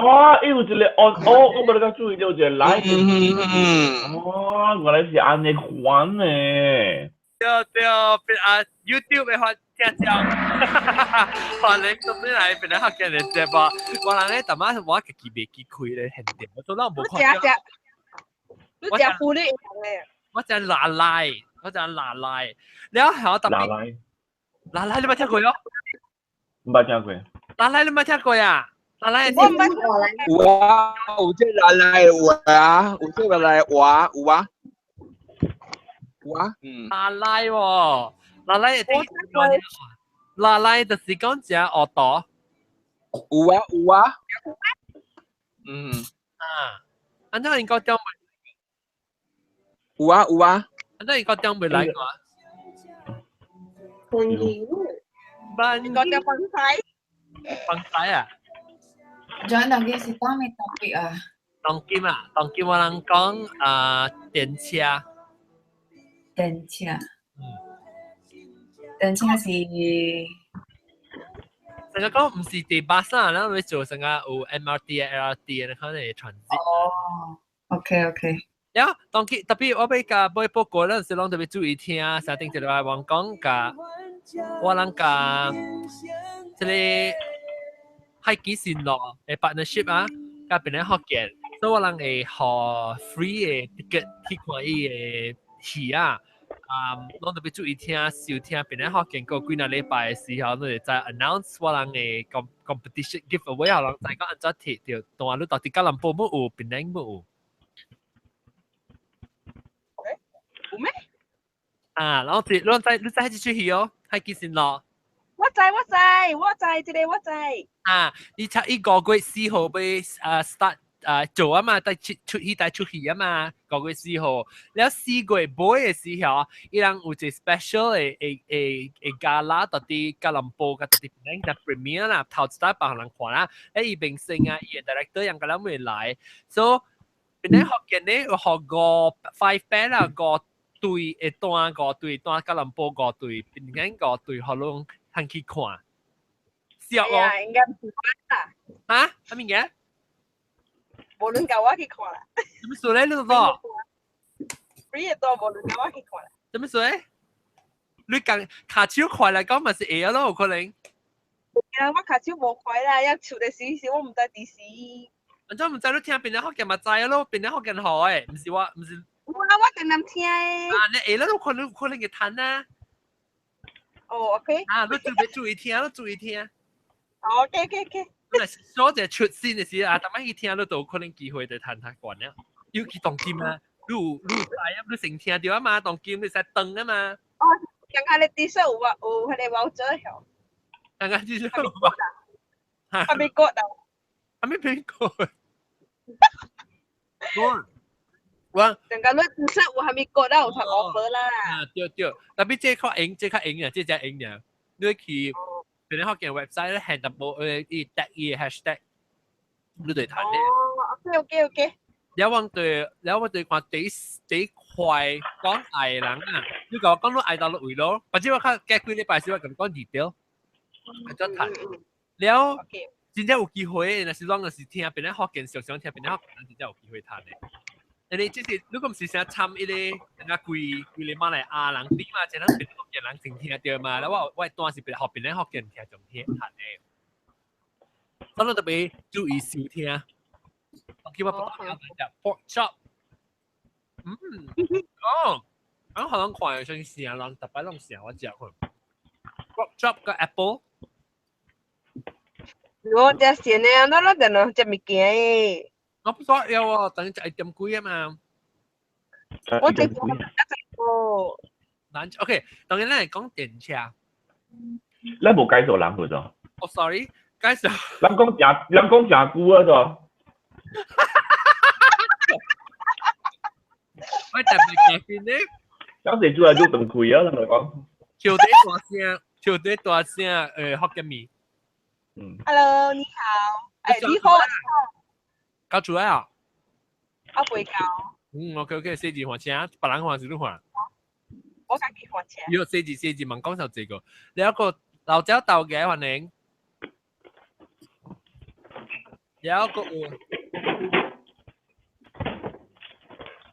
哦，伊有一個 on 哦，我無咧較注意到一個 live。哦，原來是按呢款呢。對對，變啊 YouTube 的話聽講，可能咁樣來變來福建的節目，我人咧，淡仔我家己袂記開咧，現場我做咱無看。你食食，你食富力咧？我食拉拉，我食拉拉，了後特別拉拉，拉拉你捌聽過喲？毋捌聽過。拉拉你捌聽過啊？拉拉我毋捌。有啊，有這拉拉有啊，有這個來有啊，有啊，有啊，嗯。拉拉喎，拉拉一定拉拉就是講食學多。有啊有啊，嗯。啊，按怎應該點？有啊有啊，按怎應該點袂來過？歡迎。應該點放西？放西啊？ John 當今是當咩 topic 啊？當今啊，當今我人講啊電車。電車。嗯。電車是。成日講唔是地巴士啊，咱會做成個有 MRT 啊、LRT 啊，可能 transit。哦，OK OK。了，當今特別我欲共買報告，咱是攏特別注意聽，啥頂一禮拜我講共我人共這個海基線路的 partnership 啊，佮檳城福建，所以我人會予 free 的 ticket 去看伊的戲啊。啊，攏特別注意聽收聽檳城福建過幾若禮拜的時候，攏會再 announce 我人的 competition giveaway 啊，人知講按怎摕著，當你到底吉隆坡無有，檳城無有？有咩？啊，然後你知你知這齣戲哦，海基線路。我知我知我知，這個我知。啊，你睇伊5月4號欲啊 start 啊做啊嘛，帶出出戲帶出戲啊嘛，5月4號，了4月尾的時候，伊人有一個 special 的的的的 gala，到佇吉隆坡佮佇檳城 premiere 啦，頭一擺幫人看啦，誒伊明星啊，伊的 director 人個人會來，所以檳城福建咧有予五 five pair 啦，五對會單五對單吉隆坡五對，檳城五對，予攏通去看。笑哦！應該唔是啦。啊？啥物嘢？無人共我去看啦。什麼事咧？你講？ free 的都無人共我去看啦。什麼事咧？你講跤手快來講嘛是會咯，有可能。啊，我跤手無快啦，要手的時時我毋知佇時。按怎毋知你聽檳城福建嘛知咯，檳城福建好誒，毋是我，毋是。我我定定聽的。啊，你會咯，可能可能會趁啊。哦，OK。啊，你特別注意聽，你注意聽。 OK。那小姐出線的時啊，逐擺去聽，你都有可能機會就趁較懸了。尤其當今啊，你有你有知啊，你先聽著啊嘛，當今你使轉啊嘛。哦，剛剛你至少有啊，有彼個 voucher 曉。剛剛至少有啊。還沒過到。還沒蘋果。我我。剛剛你至少有還沒過到有通 offer 啦。啊，對對，特別這較用，這較用啊，這才用啊。你去檳城福建 website 咧，係淡薄伊 tag 伊 hashtag，你就趁咧。哦，OK。了我對，了我對看第第快講愛人啊，你共我講你愛佗位咯，或者我較過幾禮拜時我共你講 detail，按怎趁。了，真正有機會，若是攏若是聽檳城福建，常常聽檳城福建，真正有機會趁的。你這是如果毋是啥參一個人家規規個馬來亞人比嘛，這人檳城福建人先聽著嘛，了我我單是學檳城福建聽仲聽趁的。所以特別注意收聽。我叫我不斷講pork chop。嗯，哦，我可能看上成人特別攏成我食過 pork chop 佮 apple。我食鹹的，咱咱電腦食物件的。我不說要哦，等於食一點幾啊嘛。我這個個。咱 OK，當然咱會講電車。咱無介紹人去咗。哦，sorry，介紹。咱講誠，咱講誠久啊，咗。我特別嘉賓呢。當時做來做斷開啊，咱來講。笑得大聲，笑得大聲，福建麵。嗯。 Hello，你好。哎，你好。交出來啊？我未交。嗯，OK，細字換車，別人換是你換。我家己換車。喲，細字細字問講就這個，你一個老鳥豆嘅歡迎。了個有。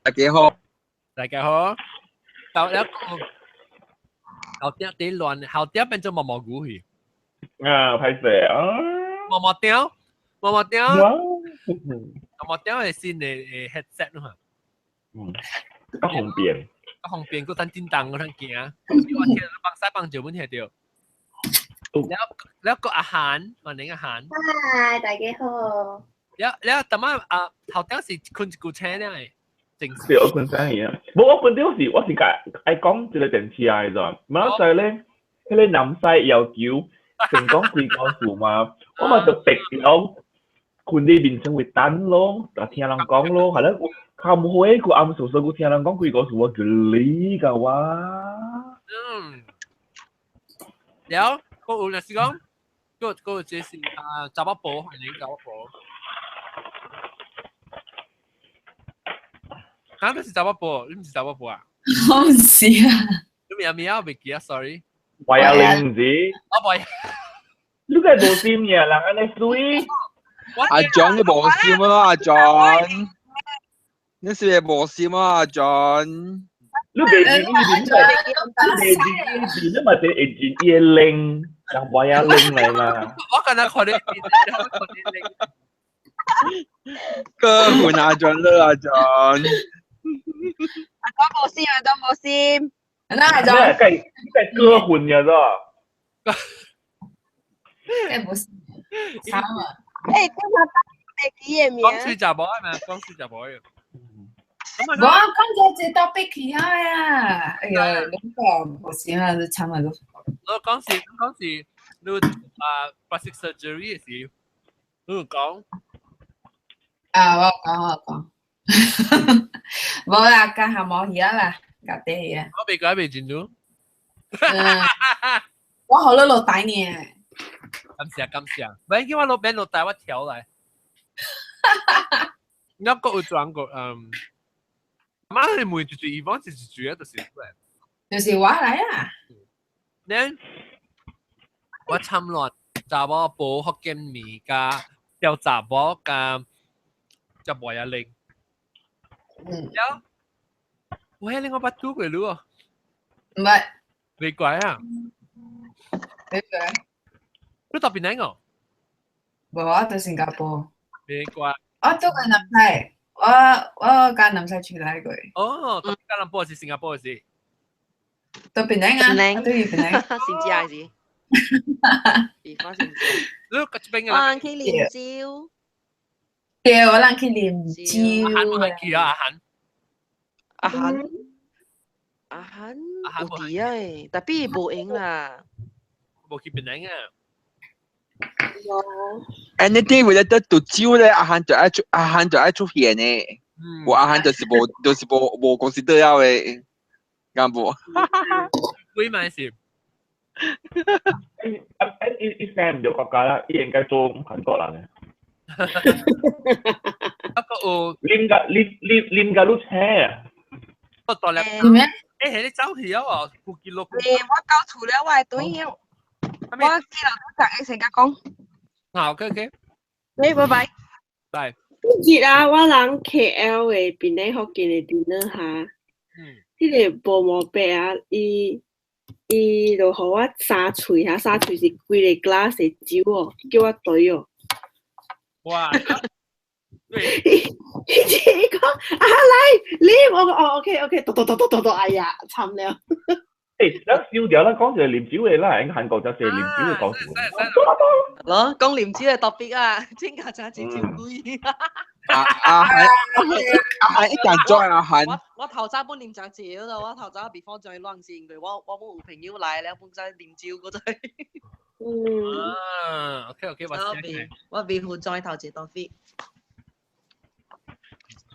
大家好，大家好。到了個後點啲亂，後點變做毛毛菇去。啊，歹勢啊！毛毛雕，毛毛雕，毛毛雕係新的 headset 咯嘛。嗯，較方便。較方便，閣通震動，閣通行。我聽放西放石本聽著。了了個阿韓，歡迎阿韓。嗨，大家好。了了，淡仔啊，頭頂是困一句醒了的。是我困醒去啊！無我本頂是我是共愛講一個電視來咋，馬來咧，彼個南西要求成講幾個數嘛，我嘛就白了，困佇眠床位等咯，就聽人講咯，係咧，較無好個暗數數，我聽人講幾個數，我叫你個我。嗯，了，個有就是講，個個這是啊，查某婆，歡迎查某婆。啊！你是查某婆，你毋是查某婆啊？我毋是啊。你名名我袂記啊，sorry。懷啊玲子。我懷。你個無心呀，人按呢媠。阿 John 你無心咯，阿 John。你是咪無心啊，阿 John？你袂認伊面，你袂認伊面，你嘛是會認伊的臉，人懷啊玲來啦。我敢若看你，我看你臉。哥換阿 John 啦，阿 John。阿莊無心，阿莊無心。那阿莊，計計哥混呀，咋？計無心，慘啊！欸，剛才袂記的名。講水食無啊嘛，講水食無啊。無啊，講咗一個 topic 去啊呀！哎呀，你講無心啊，就慘啊都。我講是講是，你啊 plastic surgery 的時，你有講。啊，我講我講。無啦，加下毛魚啦，加啲嘢。我未改未進度。我好你落底呢。感謝感謝，免叫我落邊落底，我調來。我閣有轉過，嗯，媽係每一句伊講一句啊，就是就是我來啊。你我參亂查某煲福建麵加調查某加食麥仔奶。嗯。了，我迄個我捌拄過你哦。毋捌。袂怪啊。袂怪。你到檳城哦？無，我佇新加坡。袂怪。我拄過南西，我佮南西出來過。哦，到吉隆坡是新加坡是？到檳城啊，我對檳城。新加是。地方新加。你這邊我人去啉酒。對，我人去啉酒。阿韓無去啊，阿韓。阿韓。阿韓有佇啊，但係無閒啦。無去檳城啊。 Anything related to 酒咧，阿韓就愛出，阿韓就愛出現的。我阿韓就是無，就是無無公司得了的，敢無？幾萬是？欸欸，伊伊生毋著國家啦，伊應該做韓國人的。啊個有啉甲啉啉啉甲愈青啊！我大粒。咩？欸，係你走去啊？哦，有記錄。欸，我到厝了，我會對了。我記錄都逐個先甲講。好，OK OK。欸，拜拜。拜。日啊，我人 KL 的檳城福建的電腦下，彼個無毛白啊，伊伊就予我三喙哈，三喙是規個 glass 的酒哦，叫我兌哦。哇！伊伊講啊來，你我講哦 OK OK，嘟嘟嘟嘟嘟嘟，哎呀，慘了。欸，咱燒掉，咱講一個啉酒的啦，應韓國就是啉酒的故事。咯，講啉酒的 topic 啊，真價真真真貴。阿阿韓阿韓一定做阿韓。我頭早本啉真少咯，我頭早 before 再亂先，因為我本有朋友來了，本在啉酒嗰陣。嗯。啊，OK OK，我未付再頭一 topic。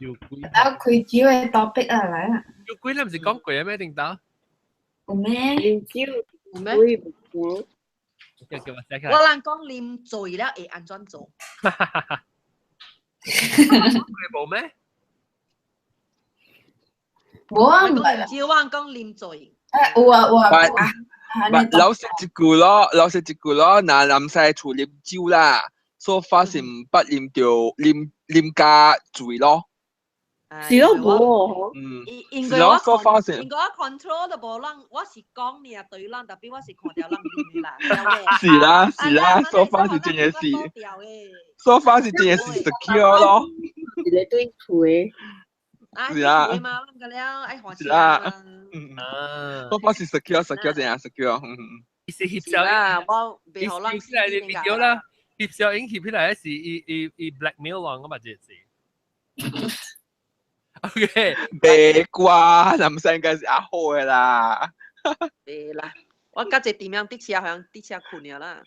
酒鬼。啊，開酒的 topic 啊，來啊。酒鬼你毋是講過咩？頂頭？有咩？啉酒有咩？有。叫叫我寫起來。我人講啉醉了會按怎做？佢無咩？無啊，唔係酒，我講啉醉。誒，有啊有啊。老實一句咯，老實一句咯，若南西厝啉酒啦， ，so far 是毋捌啉著啉啉加醉咯。是咯，無。嗯，是咯，so far 是。應該我 control 都無人，我是講爾對人，特別我是看著人啉啦。是啦是啦，so far 是真嘅是，so far 是真嘅是 secure 咯。一個對厝的。是啦。是啦。嗯。 so far 是 secure secure 真係 secure。嗯。是翕相啦，我袂予人起來的 video 啦，翕相影翕起來是伊伊伊 blackmail 人，我嘛就是。OK，別啩，林生應該是阿好嘅啦。袂啦，我甲一個點樣滴車，好像滴車困了啦。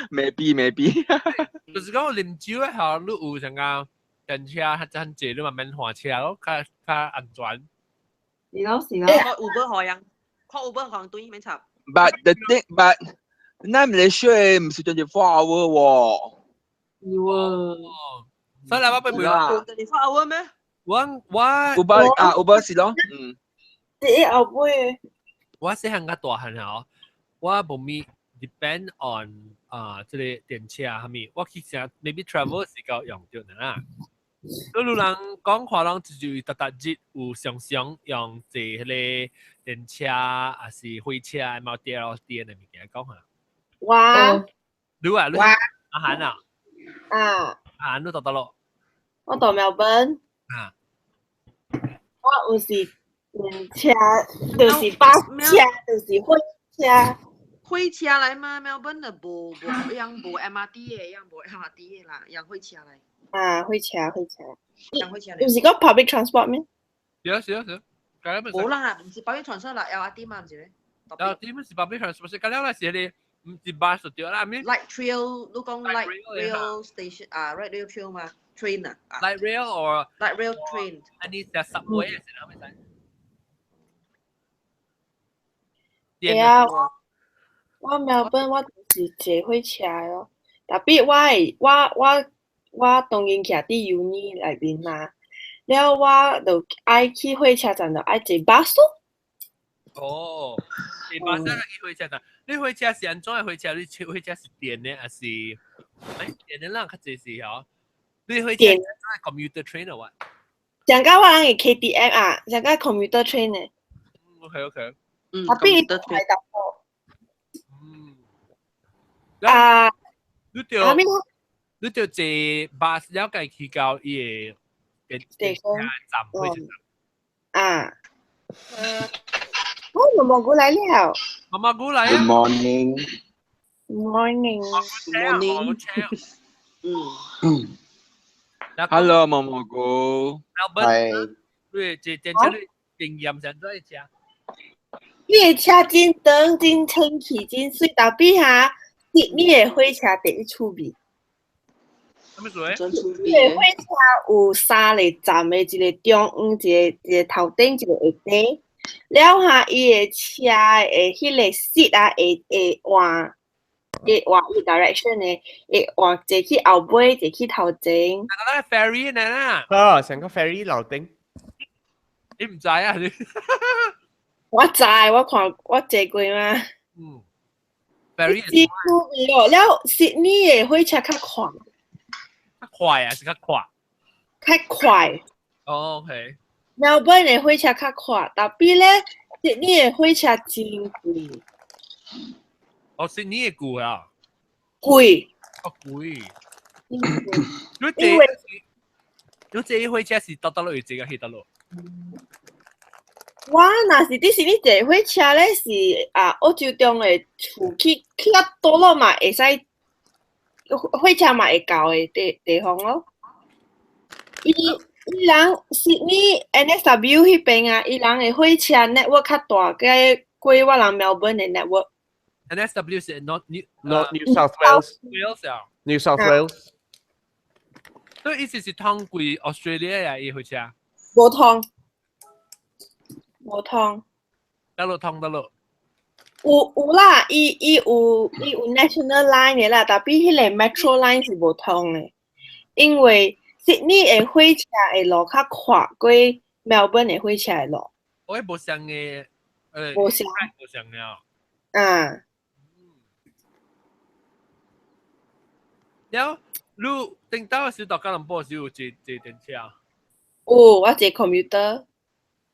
Maybe maybe。就是講啉酒嘅時候，你有啥個電車較較濟，你嘛免換車咯，較較安全。是咯是咯。看 Uber 好樣，看 Uber 好像對免插。 But the thing, but 咱馬來西亞毋是 24 hour 喎。是喎。所以我俾啦。 24 hour 咩？我我 Uber 啊，Uber 是咯，嗯。第後尾。我細漢較大漢吼，我無咪 depend on 啊，這個電車啊，啥物，我其實 maybe travel 時間用著啦。你有人講話人就是逐逐日有常常用坐彼個電車，還是火車、MRT、LRT 的物件講下。我。你啊，你阿韓啊？啊。阿韓你到佗落？我到墨爾本。啊。我有是電車，就是巴士車，就是火車。火車來嘛，墨爾本就無無樣無 MRT 的，樣無 MRT 的啦，用火車來。啊，火車火車。用火車來。有是講 public transport 咩？是啊是啊是啊。無啦，毋是 public transport 啦，LRT 嘛，毋是咩？LRT 毋是 public transport，是了啦是彼個毋是 bus 就對啦，咩？Light rail，你講 light rail station 啊，light rail trail 嘛，train 啊。 Light rail or light rail train。啊，你食 subway 是啥物事？對啊，我墨爾本我就是坐火車咯，特別我會我我我當今徛佇 uni 內面嘛，了我就愛去火車站就愛坐巴士。哦，坐巴士去火車站，你火車是按怎的火車？你火車是電的還是？欸，電的人較濟是吼。你火車是 commuter train 啊？上個我人的 KTM 啊，上個 commuter train 的。 OK。嗯，特別快到。嗯。啊。你著你著坐巴士了，解去到伊个電車站火車站。啊。哦，毛毛菇來了。毛毛菇來啊 Good morning。 Morning。 Morning。嗯。 Hello，毛毛菇。係。你坐電車你經驗上做一車？你的車真長、真清氣、真媠，但比哈，你你的火車第一趣味。啥物事？你的火車有三個站的，一個中央，一個一個頭頂，一個下底。了哈，伊的車的彼個 seat 啊，會會換，會換伊 direction 的，會換坐去後尾，坐去頭前。那個 ferry 呢？啊，成個 ferry 樓頂。你毋知啊？你？我知，我看我坐過嘛。嗯。ferry 真趣味哦！了，悉尼的火車較快。較快啊，是較快？較快。哦，OK。墨爾本的火車較快，但比咧悉尼的火車真貴。哦，悉尼的貴啊？貴。哦，貴。因為你坐火車是到佗落位坐去佗落？我若是佇悉尼坐火車咧，是啊，澳洲中的厝去去到佗落嘛，會使火車嘛會到的地地方咯。伊伊人悉尼 NSW 彼邊啊，伊人的火車 network 較大，過過我人墨爾本的 network。 NSW 是 not New Not New South Wales。 Wales 啊。 New South Wales。所以意思是通過 Australia 呀，伊火車。無通，無通。佗落通佗落。有有啦，伊伊有伊有 national line 的啦，但比彼個 metro line 是無通的，因為悉尼的火車的路較闊過墨爾本的火車的路。我無相的，無相，無相的。啊。了，你頂到時到吉隆坡時有坐坐電車？有，我坐 commuter，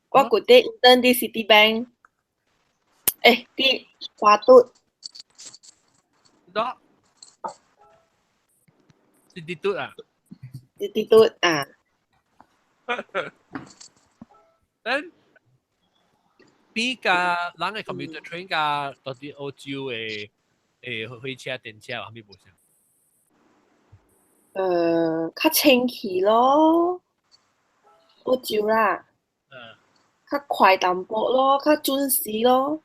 我舊底 intern 佇 Citibank，欸，佇花都。得，是佇嘟啊？佇佇嘟啊。咱比較人嘅 commuter train 佮到佇澳洲嘅誒火車電車有啥物無相？較清氣咯，澳洲啦。較快淡薄咯，較準時咯。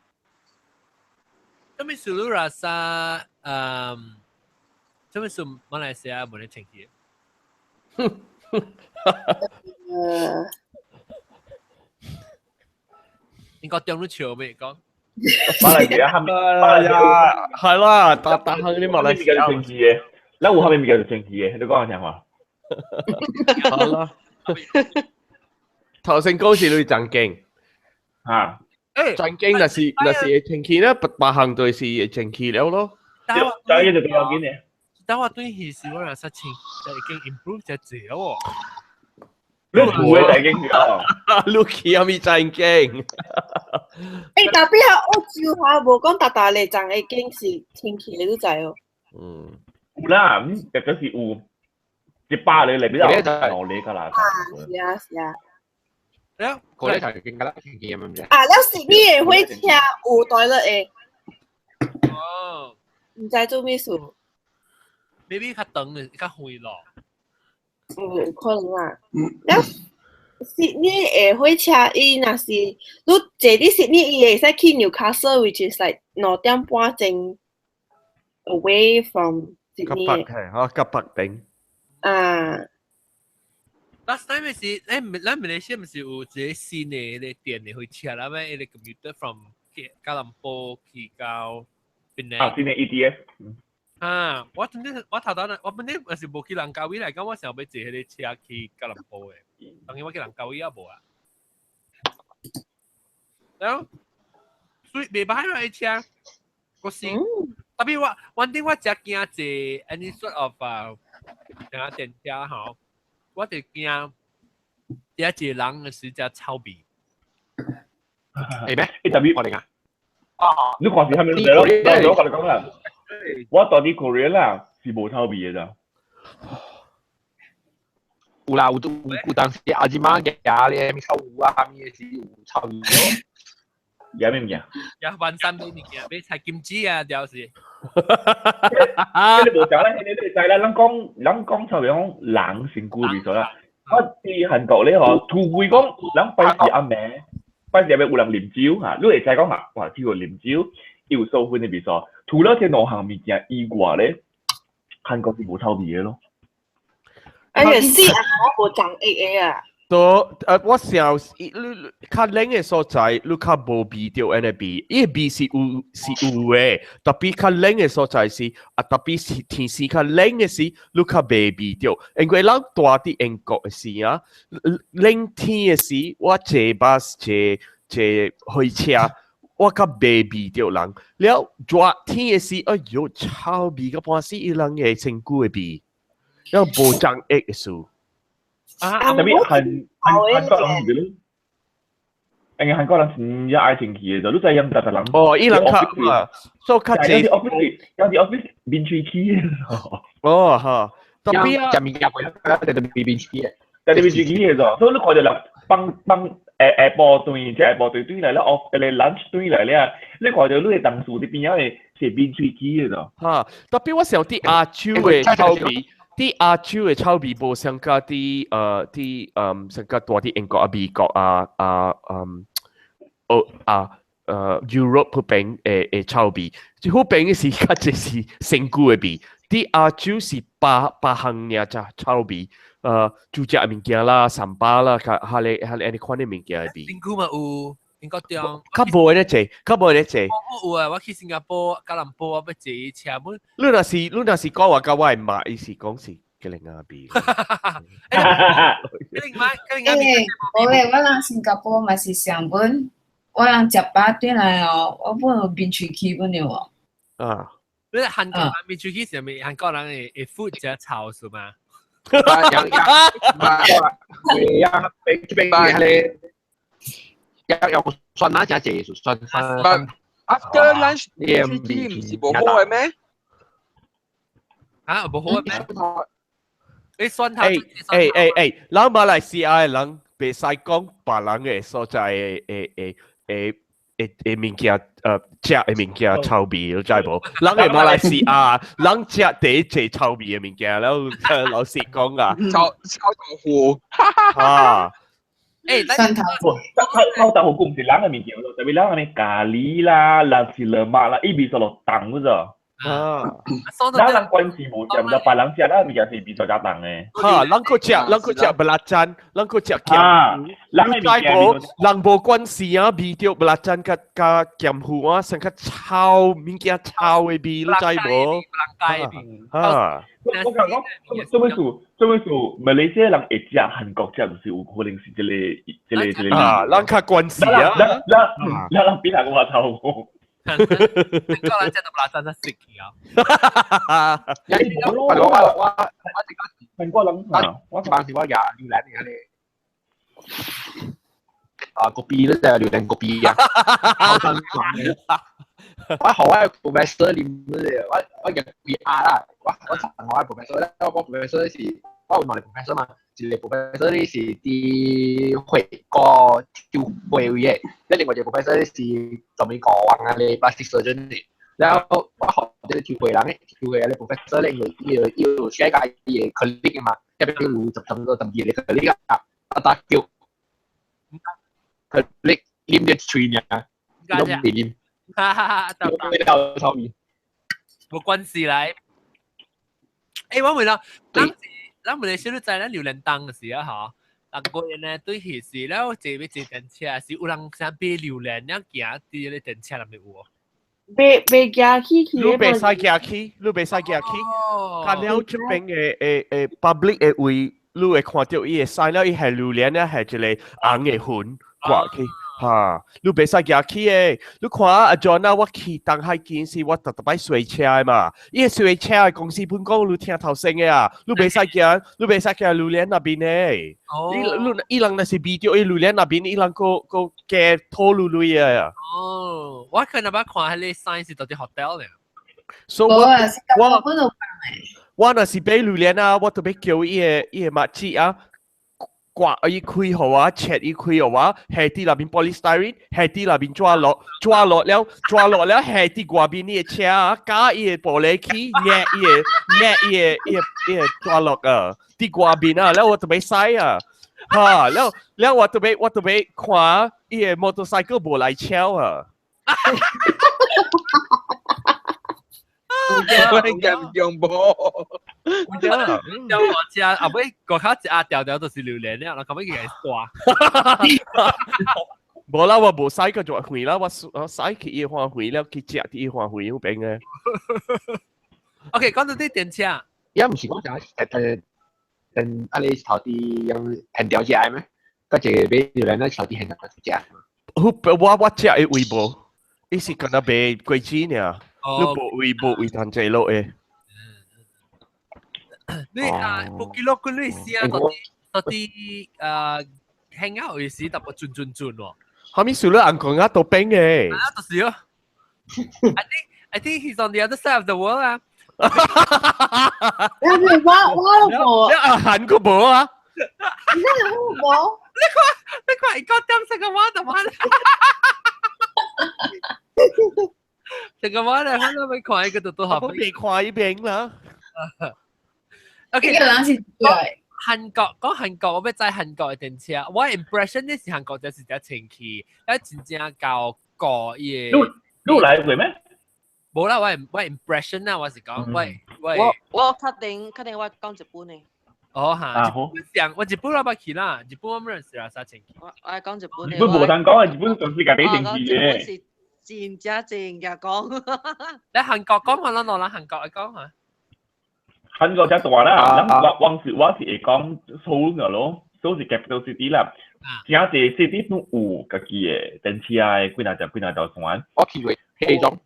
啥物事你 rasa，啥物事馬來西亞無咧清氣？應該中你笑未講？馬來西亞係咪？馬來西亞係啦，打打下啲馬來西亞清氣嘅，咱有啥物物件是清氣嘅？你講下聽話。好啦，頭先講是你正經嚇，正經若是會清氣咧，別行就是會清氣了咯。就呢就比較緊嘅。但我對彼時我若實清，就已經 improve 咗濟喎。你有嘅就已經哦，你去阿咪正經？欸，特別喺澳洲嚇，無講逐逐個站已經是清氣的，你知哦？嗯，有啦，咁特別是有100個裏邊有兩個㗎啦。啊，是啊，是啊。了，嗰啲就更加清氣咁樣。啊，了是你的火車有 toilet 的。哦。毋知做咩事。 maybe 較長的，較遠咯。嗯，有可能啊。了，悉尼的火車，伊若是你坐佇悉尼，伊會使去 Newcastle，which is like 2點半鐘 away from 較 Sydney 北係嚇，較北頂。啊。 Last time 是，咱馬來西亞毋是有一個新的彼個電的火車啦咩？彼個 commuter from 吉隆坡去到檳城。啊，新的 ETS。啊！我真正我頭頭呢，我本身也是無去蘭卡威來講，我想欲坐彼個車去吉隆坡的。當然我去蘭卡威也無啊。然後，所以袂歹嘛，彼車，我是，特別我，反正我誠驚坐 any sort of 啊，像電車吼，我就驚第一個人的時才臭味。係咩？欸，特別我哋啊。你看是啥物嚟咯？我共你講啦。我到佇 Korea 啦，是無臭味的咋。有啦，有有當時阿姊媽夾咧，咪臭有啊，咪是有臭味咯。夾咩物件？夾雲山買物件，買菜金子啊，就是。你無講啦，你知啦，咱講臭味講人身軀味素啦。我佇韓國咧吼，除非講人拜時暗暝，拜時暗暝有人啉酒嚇，你會知講嚇，哇，這個啉酒伊有素薰的味素。除了這兩項物件以外咧，韓國是無臭味的咯。哎呀，死啊！我無長會的啊。都我想你較冷的所在，你較無味著按呢味，伊个味是有是有的，特別較冷的所在是啊，特別是天時較冷的時，你較袂味著。因為咱住佇英國的時啊，冷天的時，我坐巴士坐坐火車。我較袂味著人，了熱天的時，哎喲，臭味到半死，伊人的身軀的味，了無長液的事。啊，特別韓國人是咯，因為韓國人真正愛清氣的，就你知影逐逐人。哦，伊人較啊，所以較濟。有啲 office，有啲 office 面喙齒。哦，哈，特別啊，食物件過來，特別面喙齒。特別面喙齒的咋，所以你看著人幫幫。下下晡頓，即下晡頓轉來了，哦，個 lunch 轉來了，你看著你的同事佇邊仔的是面喙齒的咋？哈，特別我想佇亞洲的臭味，佇亞洲的臭味無相佮佇相佮住佇英國啊、美國啊啊嗯，哦啊Europe 彼邊的臭味，這彼邊的是較濟是身軀的味，佇亞洲是別別項爾只臭味。煮食物件啦、三巴啦，較哈咧哈咧按呢款的物件的味。新區嘛有，英國中。較無按呢濟，較無按呢濟。我有啊，我去新加坡、吉隆坡，我欲坐車本。你若是講話佮我的媽，伊是講是吉零仔味。吉零仔，吉零仔味。欸，無咧，我人新加坡嘛是上本，我人食飽轉來哦，我本有面喙齒本了哦。啊。你韓國人未出去時，咪韓國人會會 food 食臭是嘛？樣樣樣邊邊係咧，樣樣酸哪只濟酸酸。 After lunch 你出去唔是無好嘅咩？啊，無好嘅咩？你蒜頭欸欸欸欸，人馬來西亞的人袂使講別人的所在的的的的的的物件，食的物件臭味，你知無？人的馬來西亞，人食第一濟臭味的物件，然後老實講啊，臭臭豆腐，啊，欸，蒜頭臭豆腐唔是人的物件咯，特別人的咖喱啦、nasi lemak 啦，伊味素落重嗰咋。啊，咱人關係無食，毋知別人食咱物件是味素較重的。哈，人閣食，人閣食 belacan，人閣食鹹，人你知無？人無關係啊，味著 belacan 佮佮鹹糊啊，成較臭物件臭的味，你知無？啊，我講講，做咩事？做咩事？馬來西亞人會食韓國食，就是有可能是這個、這個、這個。啊，人較關係啊，咱咱人比人我臭。韓國人食到 belacan 才食去啊！我我我我韓國人，我當時我也榴蓮嘅咧，啊個幣咧就榴蓮個幣啊，好真講。我學我 professor 念咧，我我入 VR 啦，我我查我 professor 咧，我 professor 是我有兩個 professor 嘛，一個 professor 咧是佇會個跳會嘅，另外一個 professor 咧是專門教人啊咧 plastic surgeon 嘅。然後我學這個跳會人嘅，跳會咧 professor 咧，因為伊有伊有寫個伊個 colleague 嘛，入邊有十十個十二個 colleague 啊，啊打叫 colleague 啉啲喙爾，攏未啉。哈哈哈！得臭味，冇關係來。欸，我問啦，咱咱馬來西亞知咱榴蓮檔嘅時啊，嗬，人個人呢對彼時了坐欲坐電車是有人想買榴蓮，了行佇咧電車內面有無？袂袂行去去。你袂使行去，你袂使行去。較了這邊的的的 public 的位，你會看著伊的 sign 了，伊係榴蓮了，係一個紅的魂掛去。哈，你袂使行去的。你看阿 John 啊，我去東海見時，我逐逐擺洗車的嘛。伊個洗車的公司本講你聽頭先的啊，你袂使行，你袂使行榴蓮那邊的。伊你伊人若是避著伊榴蓮那邊，伊人閣閣加吐嚕嚕的。哦，我可能捌看彼個 sign 是佗佇 hotel 咧。所以我我我若是買榴蓮啊，我特別叫伊个伊个麥子啊。掛伊開予我，切伊開予我，下佇內面 polystyrene，下佇內面抓落，抓落了，抓落了，下佇外面伊個車啊，加伊個玻璃去，捏伊個捏伊個伊個伊個抓落啊，佇外面啊，了我特別使啊，哈，了了我特別我特別看伊個 motorcycle 無來敲啊。我嚴重無？有我食，後尾外口一壓條條就是榴蓮了，然後尾佢係刷。無啦，我無使個就遠啦，我我使去伊花園了，去食佇伊花園彼邊嘅。 OK，講到啲電車，也毋是講啥，誒誒，啊你頭佇用現條食的咩？佮一個買榴蓮咱頭佇現條食。我我食的位無，伊是敢若賣果子爾，你無位無位通坐落的。你啊，布吉洛佢你試啊，到底到底啊，hang out 嘅時特別轉轉轉喎。後面數了紅光啊，都變嘅。啊，就是咯。I think he's on the other side of the world 啊。我我無。你阿韓國無啊？你我無。你看你看，伊講點成個話就話。成個話咧，我都未看伊個都都好。我未看伊邊啦。 OK，呢個人是對。韓國講韓國，我欲知韓國的電車。我 impression 呢是韓國就是只清氣，啊真正夠個伊個。你你來過咩？無啦，我我 impression 啊，我是講我我我我確定確定我講日本的。哦哈，日本上我日本我捌去啦，日本我毋認識啦，啥清氣。我我講日本的。日本無通講啊，日本全世界第一清氣嘅。日本是真正正嘅講。你韓國講下啦，攞啦韓國講下。韓國遮大啦，咱我我是我是會講首爾咯，首爾是 capital city 啦，真濟 city 都有家己的電車的幾若條幾若條線。我去過其中，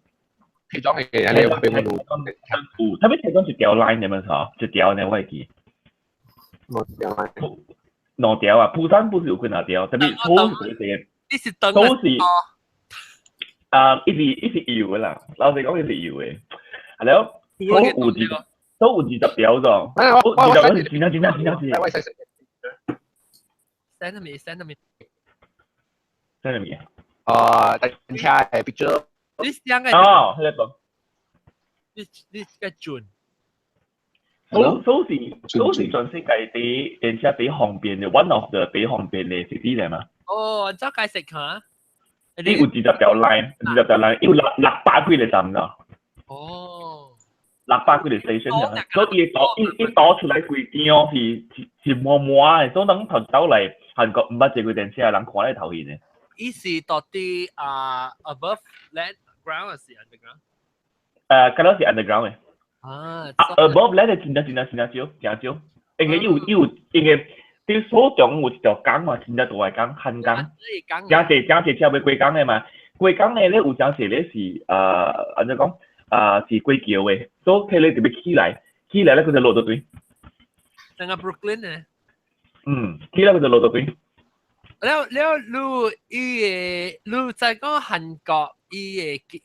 其中嘅你俾我有，特別提講一條 line 咁樣嗬，一條呢我會記。兩條 line。兩條啊，釜山不是有幾兩條，特別首是幾個？你是等首是啊，一是一是油的啦，老實講，伊是油的。係了，都有二，都有20條咗。20條是真正真正真正是。 send 未？send 未？send 未？啊，電車嘅 picture。你上個哦，迄個。你個準。首是首是全世界第電車第方便的，one of the 第方便的 city 嚟嘛。哦，怎解釋下？你有20條 line，二十條 line，有600幾個站咯。哦。600幾個 station 啊，所以伊導伊導出來規張是滿滿的，所以人頭走來韓國毋捌坐過電車，人看咧頭晕的。伊是到底啊 above land ground 還是 underground？敢若是 underground 的。啊。啊，above land 真正真正真正少，真少。因為有有因為佇首中有一條江嘛，真正大的江，漢江。真濟真濟車欲過江的嘛，過江的咧有真濟咧是按怎講？啊，是過橋的，所以佢咧特別起來，起來咧佢就落到對。等個 Brooklyn 呢？嗯，起來佢就落到對。了了，你伊個你在講韓國伊個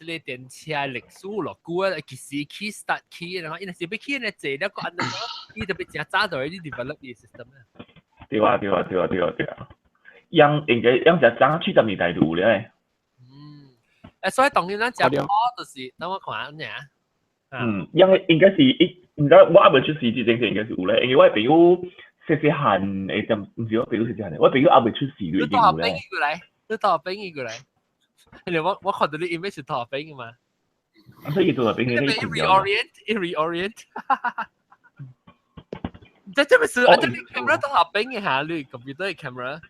這個電車歷史落久啊，幾時起 start 起，然後伊若是欲起呢坐了個按怎講，伊就欲誠早就會 develop 伊 system 啊。對啊對啊對啊對啊對啊，樣應該樣誠早70年代就有咧。所以當然咱食好就是，等我看下爾。嗯，應應該是一，毋知我猶未出世之前應該是有咧，因為我朋友細細漢誒，毋是我朋友細細漢，我朋友猶未出世就已經有咧。你過來，你大學畢業過來，你我看到你 image 是大學畢業嘛？所以大學畢業你 reorient reorient。這這不是，這你 camera 大學畢業下，你 computer camera。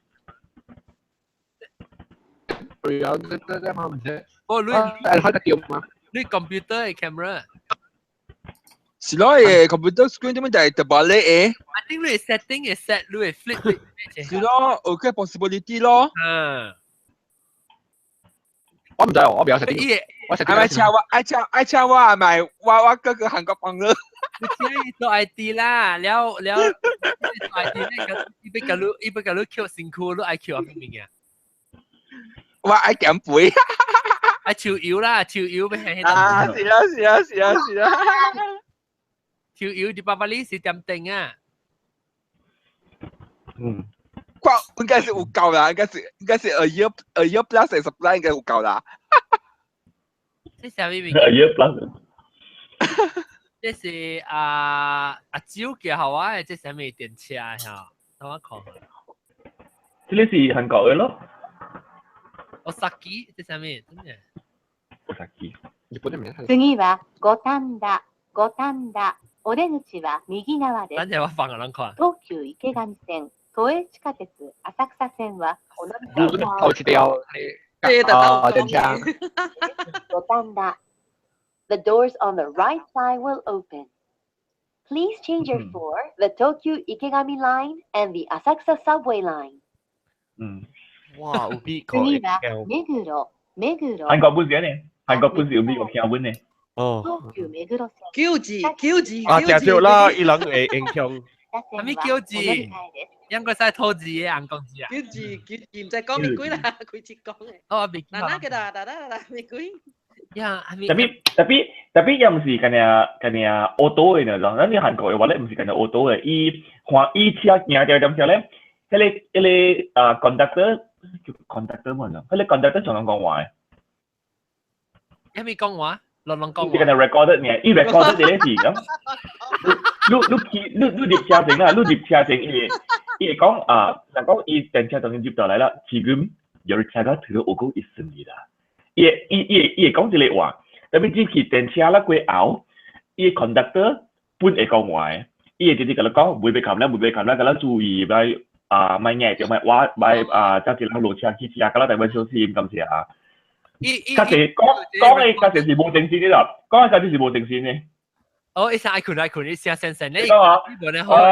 有這這這嘛唔知。哦，你開得掉嗎？你 computer 的 camera。是咯，誒，computer screen 點解就係特別叻誒？I think 你 setting 會 set，你會 flip。是咯，有個 possibility 咯。嗯。我唔知喎，我比較 setting。我係咪請我？愛請愛請我係咪？我哥哥韓國朋友。你請做 ID 啦，了了做 ID 咧，伊欲共你伊欲共你抾身軀，你愛抾啥物物件？我愛減肥。愛手搖啦，手搖欲係。啊，是啦是啦是啦是啦。手搖佇爸爸你是點定啊？嗯。看應該是有夠啦，應該是 a year plus 的 supply 應該有夠啦。這啥物物？a year plus。這是啊阿蕉嘅好啊，這啥物電車嚇？等我看。這個是韓國的咯。おさき這啥物？真的。おさき。次は五反田、五反田、お出口は右側です。等陣我放個人看。東急池上線、都営地下鉄浅草線はお乗り換え。頭一條啊電車。五反田。The doors on the right side will open. Please change here for the Tokyu Ikegami Line and the Asakusa Subway Line. 嗯。哇，有美國次は目黒、目黒。韓國本是呢？韓國本是有美國聽本呢？哦。東急目黒線。叫字叫字。啊，定對啦，伊人會影響。啥物叫字？應該使吐字的紅公字啊。叫字叫字，唔使講玫瑰啦，佢直講嘅。哦，未。嗱嗱嘅啦，嗱嗱嗱玫瑰。呀，特別特別特別，又毋是干爾干爾 auto 的呢，咱你韓國的話咧，毋是干爾 auto 的，伊看伊車行掉點時咧，彼個conductor 叫 conductor 嘛，彼個 conductor 常常講話的。啥物講話？亂亂講話。是干爾 recorded 呢，伊 recorded 的咧是咁。你你入車前啦，你入車前，伊會講啊，若講伊電車當入到來啦，지금열차가들어오고있습니다。伊會講這個話，特別入去電車啦過後，伊 conductor 本會講話的，伊會直接共你講，袂欲冚啦，袂欲冚啦，共咱注意，莫啊莫硬著，莫我莫啊，才一人落車去食，共咱特別小心，感謝啊。較濟講講的較濟是無精神的啦，講的較濟是無精神的。哦，伊聲愛睏愛睏，伊聲聲聲咧。講啊，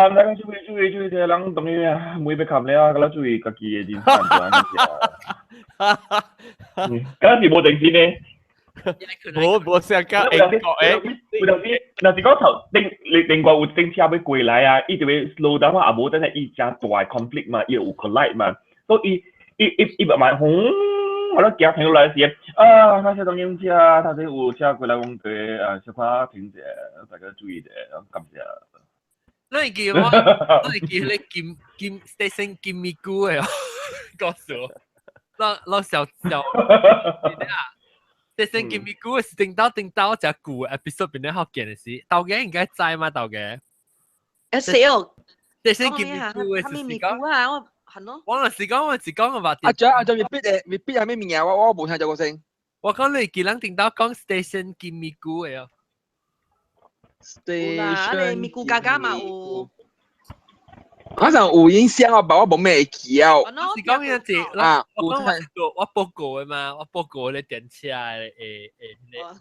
啊，咱注意注意注意，這個人當然啊，袂欲冚了，共咱注意家己的人生安全。敢是無精神的。無無相甲英國誒，有當時，若是講頭頂另外有電車欲過來啊，伊就會 slow down 啊，無等下伊誠大 conflict 嘛，伊有 collide 嘛，所以伊伊伊伊慢慢轟，我咧行停落來時，啊，頭先當用車，頭先有車過來講對，啊，小可停者，大家注意者，感謝。你會記我？你會記你金金 station 金咪菇的哦？告訴我，咱小小啊，station 金咪菇是頂到頂到隻舊 episode 邊咧好見的是，豆家應該知嘛？豆家？會識哦。 station 金咪菇的是講啊，我係咯。我若是講我是講個話。阿張阿張未必誒，未必係咩物件？我無聽著過聲。我講你記人頂到講 station 金咪菇的哦。有啦，你咪咕嘎嘎嘛有。好像有印象啊，但我無咩會記啊。是講樣子，啊，我講我報告的嘛，我報告咧電車的誒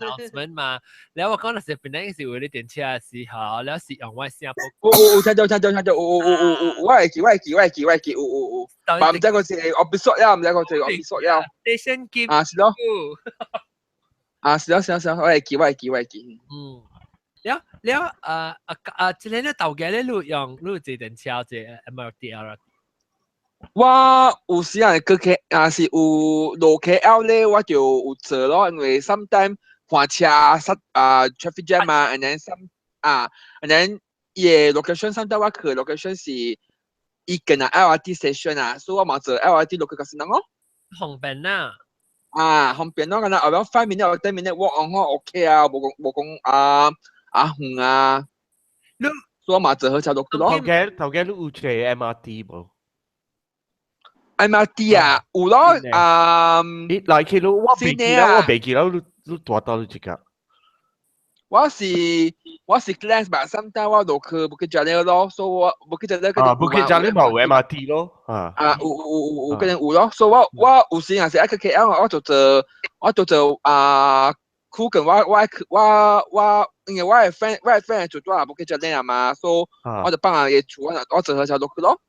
誒 announcement 嘛，然後我講那時本來是為咧電車的時候，然後是用我聲報告。有有聽到聽到聽到，有有有有有，我會記我會記我會記我會記，有有有。但毋知個是 episode 了，毋知個是 episode 了。 Station 金啊，是咯。啊，是咯是咯是咯，我會記我會記我會記。嗯。了了，啊啊啊！這個咧豆家咧，你用你有坐電車坐 MRT LRT？我有時啊，去 K 啊是有落 KL 咧，我就有坐咯，因為 sometimes 換車塞啊 traffic jam 啊，and then some 啊，and then 伊個 location sometimes 我去 location 是伊近啊 LRT station 啊，所以我嘛坐 LRT 落去個先咯。方便啊！啊，方便咯，敢若 about 5 minute or 10 minute walk on 我 OK 啊，無講無講啊。啊遠啊，你所以我嘛坐火車落去咯。頭家頭家你有坐 MRT 無？MRT 啊，有咯，啊，你來去你我袂記啦，我袂記啦，你你大到你這個。我是 Glance 吧，sometimes 我落去 Bukit Jalil 咯，所以我 Bukit Jalil 啊，Bukit Jalil 嘛有 MRT 咯，啊啊有有有有可能有咯，所以我我有時若是愛去 KL，我就坐啊。苦跟我我我我，因為我的 friend 我的 friend 做住 Bukit Jalil 嘛，所以我就放人厝，我我坐火車落去咯。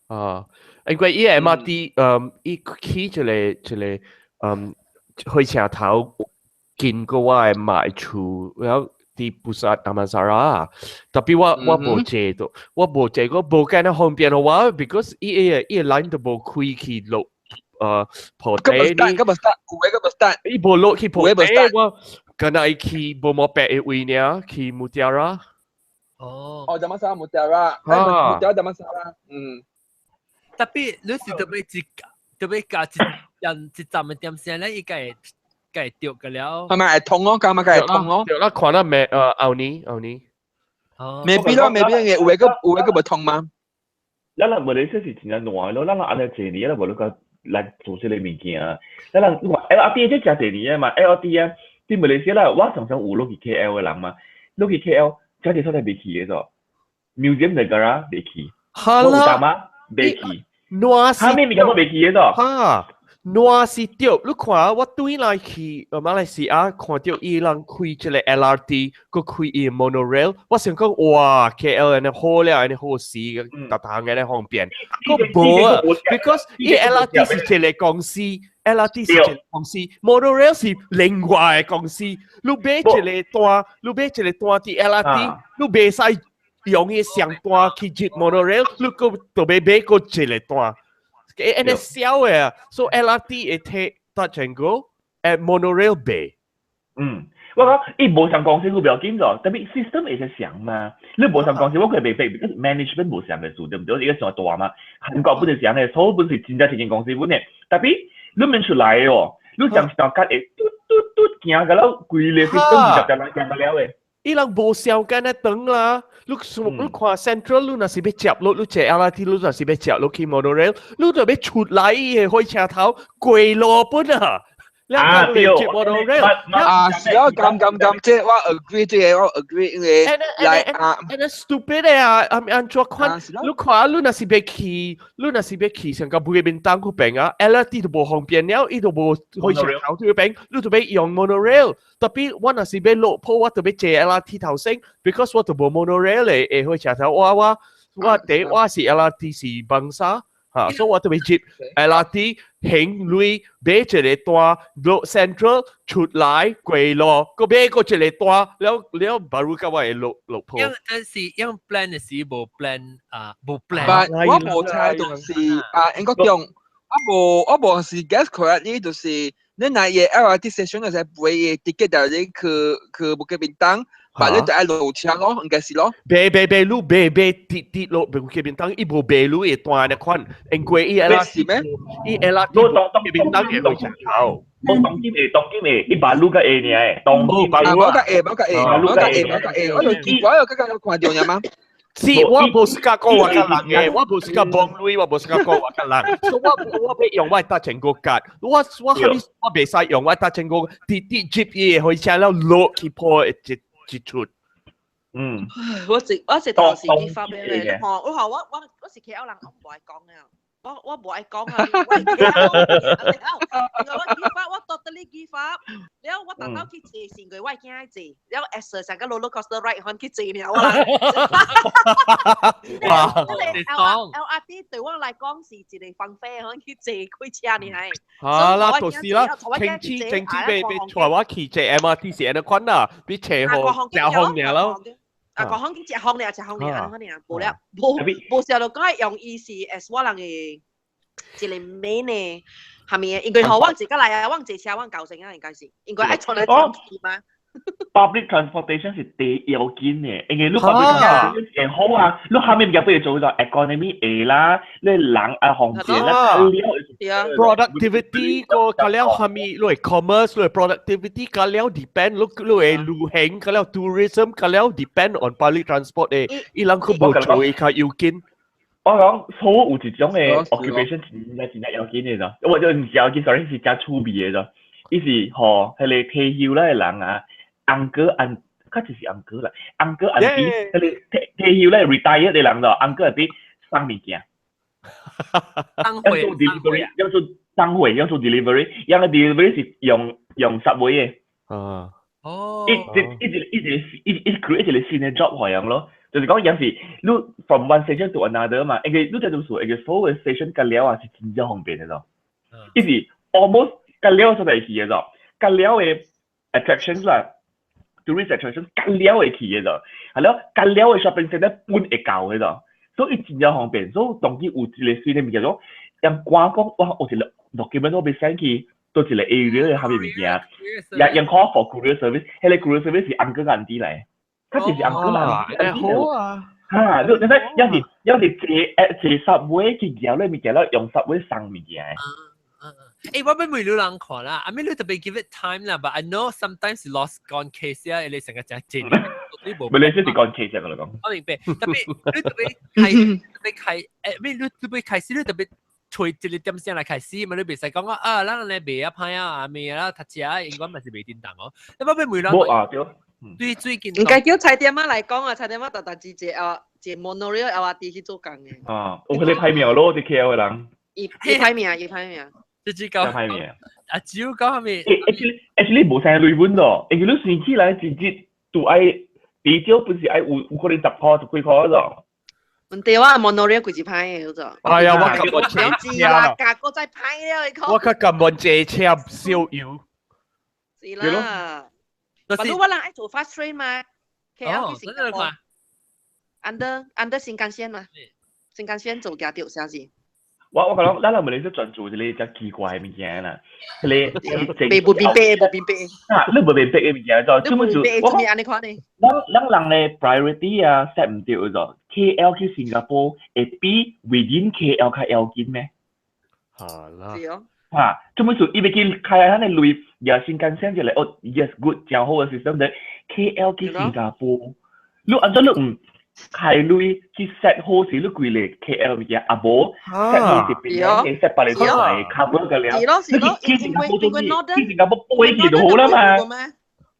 啊，因為伊 MRT，嗯，伊去一個一個，嗯，火車頭經過我的媽厝，然後佇 Pusat Damansara，tapi 我我無坐到，我無坐過，無咁樣方便我，because 伊個伊個 line 都無開去落。破地呢？個 bus stop，有個 bus stop，伊無落去破地，我敢若伊去無毛白的位爾，去 Mutiara。哦。哦，Damansara Mutiara，啊，Mutiara Damansara，嗯。 Tapi 你是特別一特別加一人一站的點線咧，伊會會著個了。係咪會通咯？咁咪會通咯？對啦，看啦咩？後年後年。哦。未必咯，未必嘅，有個無通嗎？咱人馬來西亞是真正爛咯，咱人按呢濟年，咱無咧個來做這個物件。咱人你看 LRT 這誠濟年嘛，LRT 啊，佇馬來西亞啦，我常常有落去 KL 的人嘛，落去 KL，這個所在袂去的咾，Museum Negara 袂去，哈啦，袂去，爛是，啥物物件都袂去的咾。哈，爛是對，你看我對來去馬來西亞，看著伊人開這個 LRT，閣開伊 monorail，我想講哇，KL 按呢好了，按呢好勢，逐逐項按呢方便，閣無啊，because 伊 LRT 是一個公司，LRT 是一個公司，monorail 是另外個公司。你買一個單，你買一個單佇 LRT，你袂使用伊上單去接 monorail，你閣就欲買閣一個單。按呢痟的啊，所以 LRT 會提 touch and go，誒 monorail 袂。嗯，我講伊無相公司佢不要緊咗，tapi system 會使相嘛。你無相公司，我可以袂逼，because management 無相的事，對毋對？伊個上大嘛，韓國本是相的，所以本是真正一間公司本的。Tapi 你免出來哦，你將一條卡會嘟嘟嘟行到了規個 system 直接來行到了的。伊人無相干的長啦，你你看 Central 你若是欲接落，你坐 LRT 你若是欲接落去 monorail，你就欲出來伊個火車頭過路本啊！啊對， monorail 啊是啊，咁咁咁，這我 agree 這個我 agree，因為來啊，按呢 stupid 的啊，按按怎款？你看你若是欲去，你若是欲去上個 Bukit Bintang 嗰邊啊，LRT 都無方便了，伊都無火車頭對邊，你就欲用 monorail。Tapi 我若是欲落鋪，我就欲坐 LRT 頭先，because 我都無 monorail 的火車頭，我我我第我是 LRT 是 Bangsar，嚇，所以我特別接 LRT 行鐳買一個單落 Central 出來過路，個買過一個單，了了 baru 到我會落落鋪。因但是因 plan 的時無 plan 啊，無 plan。 But 我無猜就是啊，應該講我無是 guess correctly，就是你若伊 LRT station 就是買伊 ticket 就你去 Bukit Bintang，但你就愛落車咯，應該是咯。白白白路白白跌跌落 Bukit Bintang，伊無白路會單的款，因為伊 LRT 是咩？伊 LRT Bukit Bintang 會去頭。我當今會當今會，伊馬路個會爾，當今啊，無個會，無個會，無個會，無個會，我就奇怪，我剛剛有看到爾嗎？是，我無是甲講我較人嘅，我無是甲幫鐳，我無是甲講我較人，所以我我欲用我的搭乘個卡，我哈咪我袂使用我搭乘個直直接伊會車了落去破一一出。我是頭時去發俾你，我我我我是 KL 人，我唔愛講啊。我無愛講啊，我係 KL，我 give up，我 totally give up。了我特登去坐先過，我驚坐，了 as 成個 roller coaster ride 可去坐了啦。哇！ LRT 對我來講是一個放飛，可去坐開車呢係。好啦，就是啦，清氣被帶我去坐 MRT 是按呢款啦，比坐好食風爾咯。啊，個行經食風爾，食風爾，按呢爾，無了，無無時候就講用伊是 as 我人的一個 main 的，係咪？因為吼，我自己來啊，我坐車我夠成啊，應該是，應該愛出來長期嘛。 Public transportation 是第要緊嘅，因為你 public transportation 好啊，你後面入邊做就 economy 會啦，你人啊方便啦，了 productivity 個個了下面，你 commerce 你 productivity 個了 depend 你你會旅行個了 tourism 個了 depend on public transport 嘅，伊人佢無做會較要緊。我講所有一種嘅 occupation 真正真正要緊嘅咋，我就唔是要緊，sorry 是真趣味嘅咋，伊是予彼個退休咧嘅人啊。uncle 按，較就是 uncle 啦，uncle auntie，彼個退休咧 retire 的人咯，uncle auntie 送物件，送貨做 delivery，要做送貨，要做 delivery，因為 delivery 是用 subway 嘅。啊。哦。一一一一一一 create 一個新的 job 予人咯，就是講有時你 from one station to another 嘛，因為你這就是一個所有 station 隔了啊是真正方便的咯，伊是 almost 隔了所在去的咯，隔了的 attractions 啦。tourist attraction 隔了會去的咯，係咯，隔了的 shopping center 本會到的咯，所以真正方便，所以當今有一個新的物件講，人趕講哇，有一個 document 我欲 send 去佗一個 area 的啥物物件，人人 call for courier service，彼個 courier service 是 uncle auntie 來，較就是 uncle auntie。好啊。哈，你你睇，有時坐 subway 去搖咧物件咯，用 subway 送物件。誒，我欲問你人看啦，I mean 你特別 give it time 啦，but I know sometimes lost gone case 啊，你成個講這，你無。唔係你是 gone case 啊，我講。我明白，特別你特別開特別開，誒，你特別開始你特別隨一個點先來開始嘛，你袂使講啊，咱咧賣啊歹啊，咩啊，讀冊啊，應該嘛是袂叮當哦。你我欲問人。無啊，對。對最近。應該叫蔡點仔來講啊，蔡點仔特特只坐啊，坐 monorail LRT 去做工的。啊，有彼個歹命咯，佇 KL 的人。伊伊歹命，伊歹命。這只狗歹命。啊，只有講啥物？Actually 無啥鐳本咯，因為你算起來直接都愛至少不是愛有可能10箍10幾箍咯。唔對啊，monorail 貴一歹的叫做。哎呀，我甘願坐車啦。價格再歹了，伊我較甘願坐車少油。是啦。但是我人愛坐 fast train 嘛，KL 去新加坡。under 新幹線嘛，新幹線做駕照啥是？我講，咱人馬來西亞專注一個只奇怪的物件啦，彼個無明白，無明白。啊，你無明白的物件就專門做。我按呢款呢？咱人的 priority 啊 set 毋對咗，KL 去新加坡會比 within KL 較要緊咩？好啦。是哦。啊，專門做伊欲去開咱的鐳，也新幹線就來哦，yes good，真好的 system 的 KL 去新加坡，你按怎你毋開鐳去 set 好時，你規個 KL 物件，啊無 set 好是邊個 set 別個來 cover 個了。是咯是咯，你去新加坡做去新加坡飛去就好啦嘛。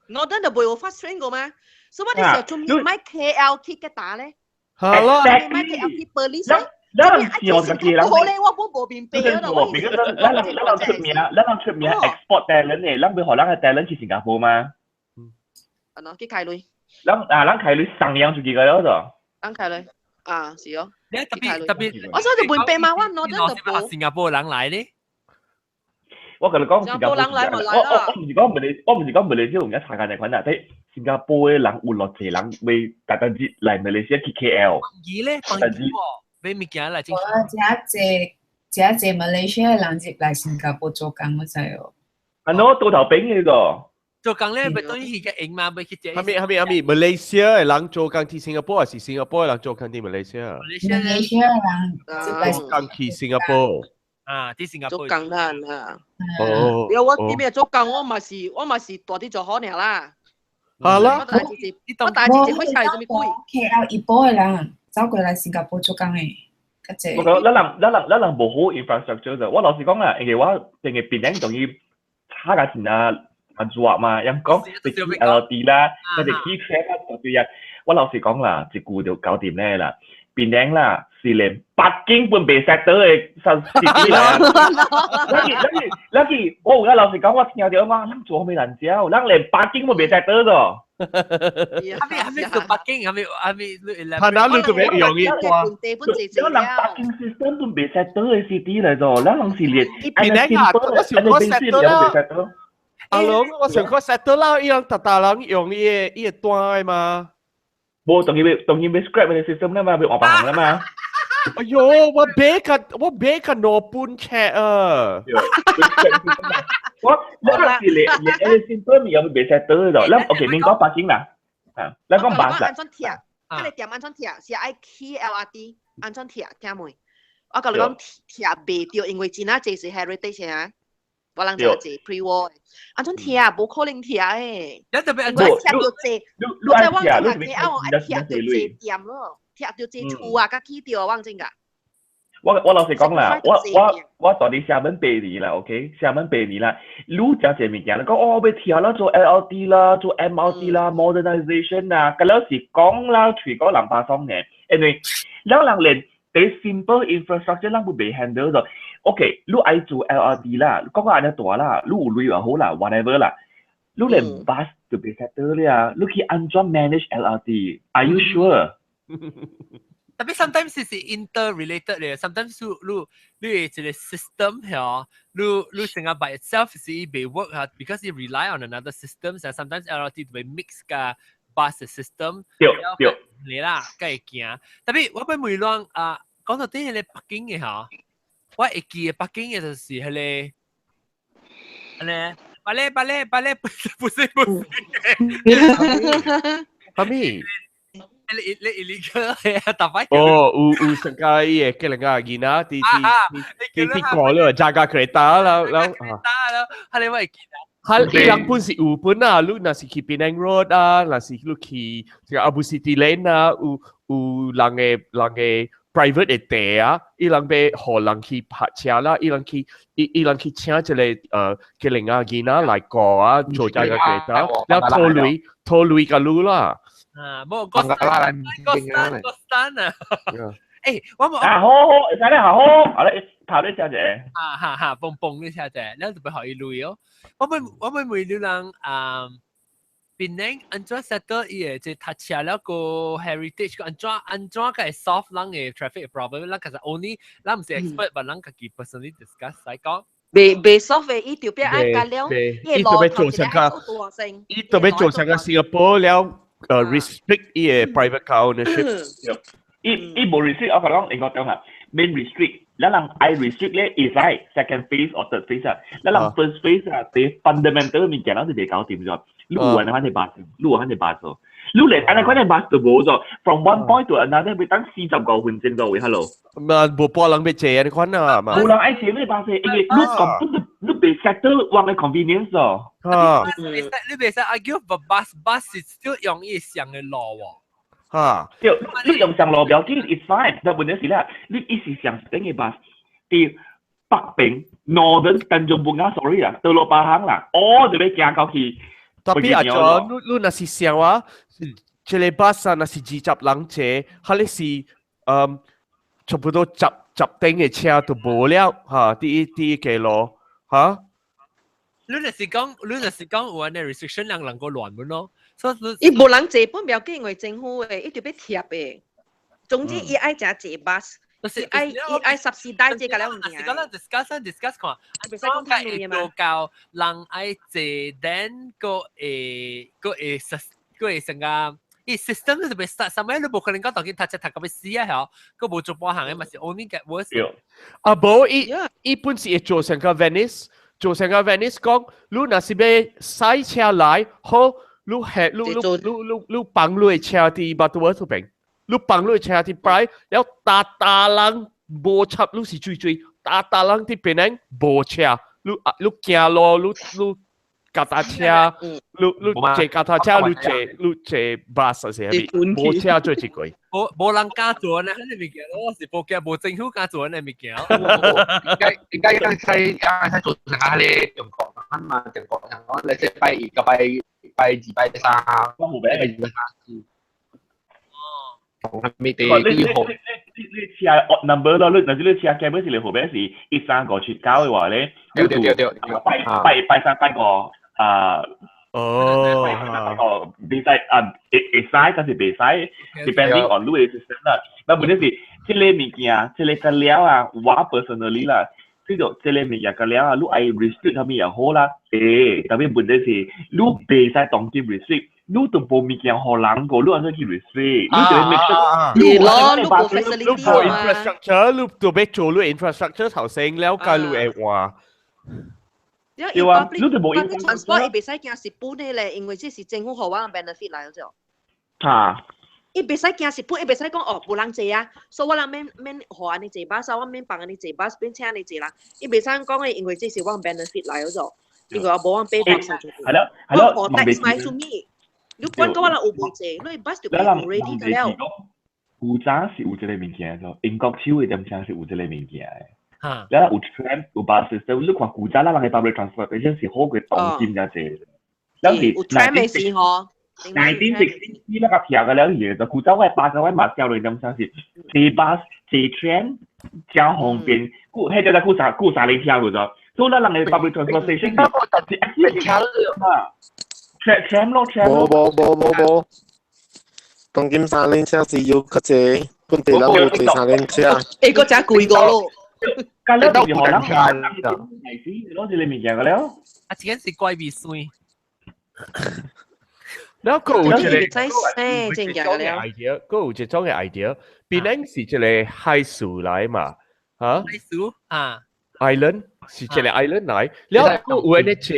Northern 就袂有 fast train 過嘛，所以我哋時候做咩買 KL 去吉打咧？好啦，買 KL 去 Perlis 咧？咱人是我自己人。好咧，我本無明白啊！我別個咱人出名，咱人出名 export talent 嘅，咱欲予咱个 talent 去新加坡嘛？啊喏，去開鐳。咱啊，咱開鐳送樣出去個了就。咱開鐳。啊，是哦。你特別特別，我想就本病嘛，我攞咗就新加坡人來咧。我同你講，新加坡人來咪來我我我唔是講馬來，我唔是講馬來西亞有查間隻款啊，但新加坡嘅人有落濟人會特登節來馬來西亞去 KL。伊咧，放機喎，買物件來。我真濟真濟馬來西亞人入來新加坡做工，我知哦。啊，喏，多頭餅呢個。做工咧，咪等於去個用嘛，咪去借。係咪係咪係咪？馬來西亞嘅人做工去新加坡，還是新加坡嘅人做工去馬來西亞？馬來西亞人入來做工去新加坡。啊，啲新加坡做工啦啊！哦，有我啲咩做工，我嘛是大啲做好爾啦。好啦，我大姐姐，我大姐姐會出嚟做咩鬼？KL 一波嘅人走過來新加坡做工嘅，較濟。我覺得咱人咱人咱人無好 infrastructure 就，我老實講啦，因為我定係檳城仲要差價錢啊，啊熱嘛，人講你去 LRT 啦，或者去 tram 啦，特別啊，我老實講啦，一句就搞掂咧啦。檳城啦，是連北京本袂識得的三四啲來啊！咱去咱去咱去，我有影老實講，我聽著我，咱做咩難教？咱連北京都袂識得咗。還沒到北京，還沒還沒。他哪裏都袂容易掛。咱人北京 system 都袂識得的 city 來咗，咱人是連。檳城啊，我想講識得啦。阿龍，我想講識得啦，伊人達達人用伊個伊個單嘛。無，當伊欲當伊欲 scrap 個 system 啦嘛，欲換別行啦嘛。哎呦，我買個兩本冊啊！我我是連連個 system 又袂使倒咗。咱 OK，免講北京啦，啊，咱講巴士。安怎拆？啊，你店安怎拆？是愛去 LRT 安怎拆？聽妹，我共你講拆袂著，因為真啊濟是 heritage 啊。我人真濟 pre-war，安怎拆？無可能拆的。你特別安怎拆著濟？我在往正個啊，我愛拆著濟店咯，拆著濟厝啊，佮起著往正個。我老實講啦，我住佇廈門8年啦，OK，廈門8年啦，你誠濟物件，你講哦，欲拆啦，做 LRT 啦，做 MRT 啦，modernization 啊，佮了是講啦，喙講人巴桑嘅，因為咱人連第 simple infrastructure 咱都袂 handle 咗。OK，你愛做 LRT 啦，講個按呢大啦，你有鐳又好啦，whatever 啦，你連 bus 都袂 settle 了啊，你去按怎 manage LRT？Are you sure？特別 sometimes 是 interrelated 嘅，sometimes 你你你一個 system 嚇，你你成個 by itself 是袂 work 嚇，because it rely on another system，所以 sometimes LRT 會 mix 個 bus system。對對。嚟啦，梗會驚。特別我欲問啷啊，講到底彼个北京嘅嚇，我會記得北京嘅就是彼个，按呢，巴咧巴咧巴咧，不是不是不是。啥物？你你你個係啊，特別哦，有有上個伊個叫人家囡仔佇佇佇佇過了，jaga kereta 啦，啦，啦，係你我會記得。哈，伊人本是有本啊，你若是去 Penang Road 啊，若是你去這個 Abu City Lane 啊，有有人的人的 private 的地啊，伊人欲予人去泊車啦，伊人去伊伊人去請一個叫人家囡仔來過啊，做這個 kereta，然後拖鐳拖鐳共你啦。啊，無個個個單啊！欸，我冇啊，好好，會使咧，好好，好咧，跑咧小姐。啊哈哈，蹦蹦咧小姐，你就欲予伊鐳哦。我欲問你人啊，檳城按怎 settle 伊个這讀冊了個 heritage 個按怎按怎個 solve 咱的 traffic problem，咱其實 only 咱毋是 expert，但咱家己 personally discuss 來講。袂袂 solve 的，伊就欲愛共了，伊就欲做成個，伊就欲做成個新加坡了。Restrict 伊個 private car ownership。伊伊無 restrict，我共你講，應該講啊，免 restrict，咱人愛 restrict 咧，會使 second phase or third phase 啊，咱人 first phase 啊，第 fundamental 物件咱就袂搞掂咗。你有按呢款的巴士，你有按呢巴士，你連按呢款的巴士都無咗，from one point to another 欲等45分鐘咗位，hello。嘛，無半人欲坐按呢款啊嘛。無人愛坐呢巴士，因為你根本就你袂 settle 我的 convenience 哦。啊。你袂使 argue bus bus 是 still 用伊上的路喎。哈。對，你用上路不要緊，it's fine。但問題是咧，你一時上一頂的 bus，佇北邊 Northern Tanjung Bungah sorry 啦，Telok Bahang 啦，我就欲行到去。特別啊，就你你若是想啊，這個巴士若是20人坐，還是差不多十十頂的車都無了哈，佇佇街路哈。你若是講，你若是講有按呢 restriction，人人個亂本咯。所以伊無人坐本不要緊，因為政府的，伊就欲貼的。總之伊愛食坐 bus，伊愛 subsidize 這個了物件。是講咱 discuss discuss 看，袂使講太亂嘛。做到人愛坐，then 個會個會成個。伊 system 就別 start，啥物你無可能講當今讀冊讀到欲死啊，嗬，閣無做半項的嘛是 only get worse。啊無，伊伊本是會做成個 Venice，做成個 Venice 講，你若是欲駛車來，好，你係你你你你你放你的車佇 Butterworth 邊，你放你的車佇 Prai，了逐逐人無插，你是最最，逐逐人佇邊咧無車，你啊你行路，你你腳踏車，你你坐腳踏車，你坐你坐 bus 還是啥物？無車做一個。無無人敢做呢，彼個物件，我是無驚，無政府敢做呢物件。應該應該使應該使做成下咧中國嘛，中國人講你即係拜二個拜拜二拜三，拜二拜三。哦。咪地你你你你車 odd number 咯，你若是你車基本是你號碼是1、3、5、7、9嘅話咧，對對對對，拜拜拜三拜五啊。哦，哦，袂使啊，會會使，但是袂使，depending on 你的 system 啦。那問題是，這個物件，這個個了啊，我 personally 啦，這個這個物件個了啊，你愛 restrict 啥物也好啦，欸，但係問題是，你袂使當今 restrict，你都無物件予人個，你按怎去 restrict？你就 make sure，你咯，你無 facility 你無 infrastructure，你就欲做你 infrastructure 頭先了解你會換。對啊，你就無 public transport 伊袂使驚蝕本的咧，因為這是政府予我 benefit 來咗。嚇！伊袂使驚蝕本，伊袂使講哦，無人坐啊，所以我人免免予按呢坐巴士，我免放按呢坐巴士，免請按呢坐人。伊袂使講的，因為這是我 benefit 來咗，因為我無我 pay tax 係咯係咯，我 tax 買出面，你管講我人有無坐，你 bus 就 ready 得了。古早是有這個物件咗，英國手的點聲是有這個物件的。了有 tram 有 bus system，你看古早咱人的 public transportation 是好過當今遮濟。了是有 tram 的時吼。 1960那個票個了嘢，就古早我八個我馬少年點聲是坐 bus 坐 tram 真方便，古彼隻古三古三輪車個咗，所以咱人的 public transportation 是車嘛，tram tram 咯 tram 無無無無無，當今三輪車是有較濟，本地人無坐三輪車。欸，閣誠貴個咯。咁了就是予人係先攞住你物件個了。啊，這個是怪味酸。然後閣有一個 idea，閣有一種的 idea，檳城是一個海島來嘛，嚇？海島啊，island 是一個 island 來，了閣有那坐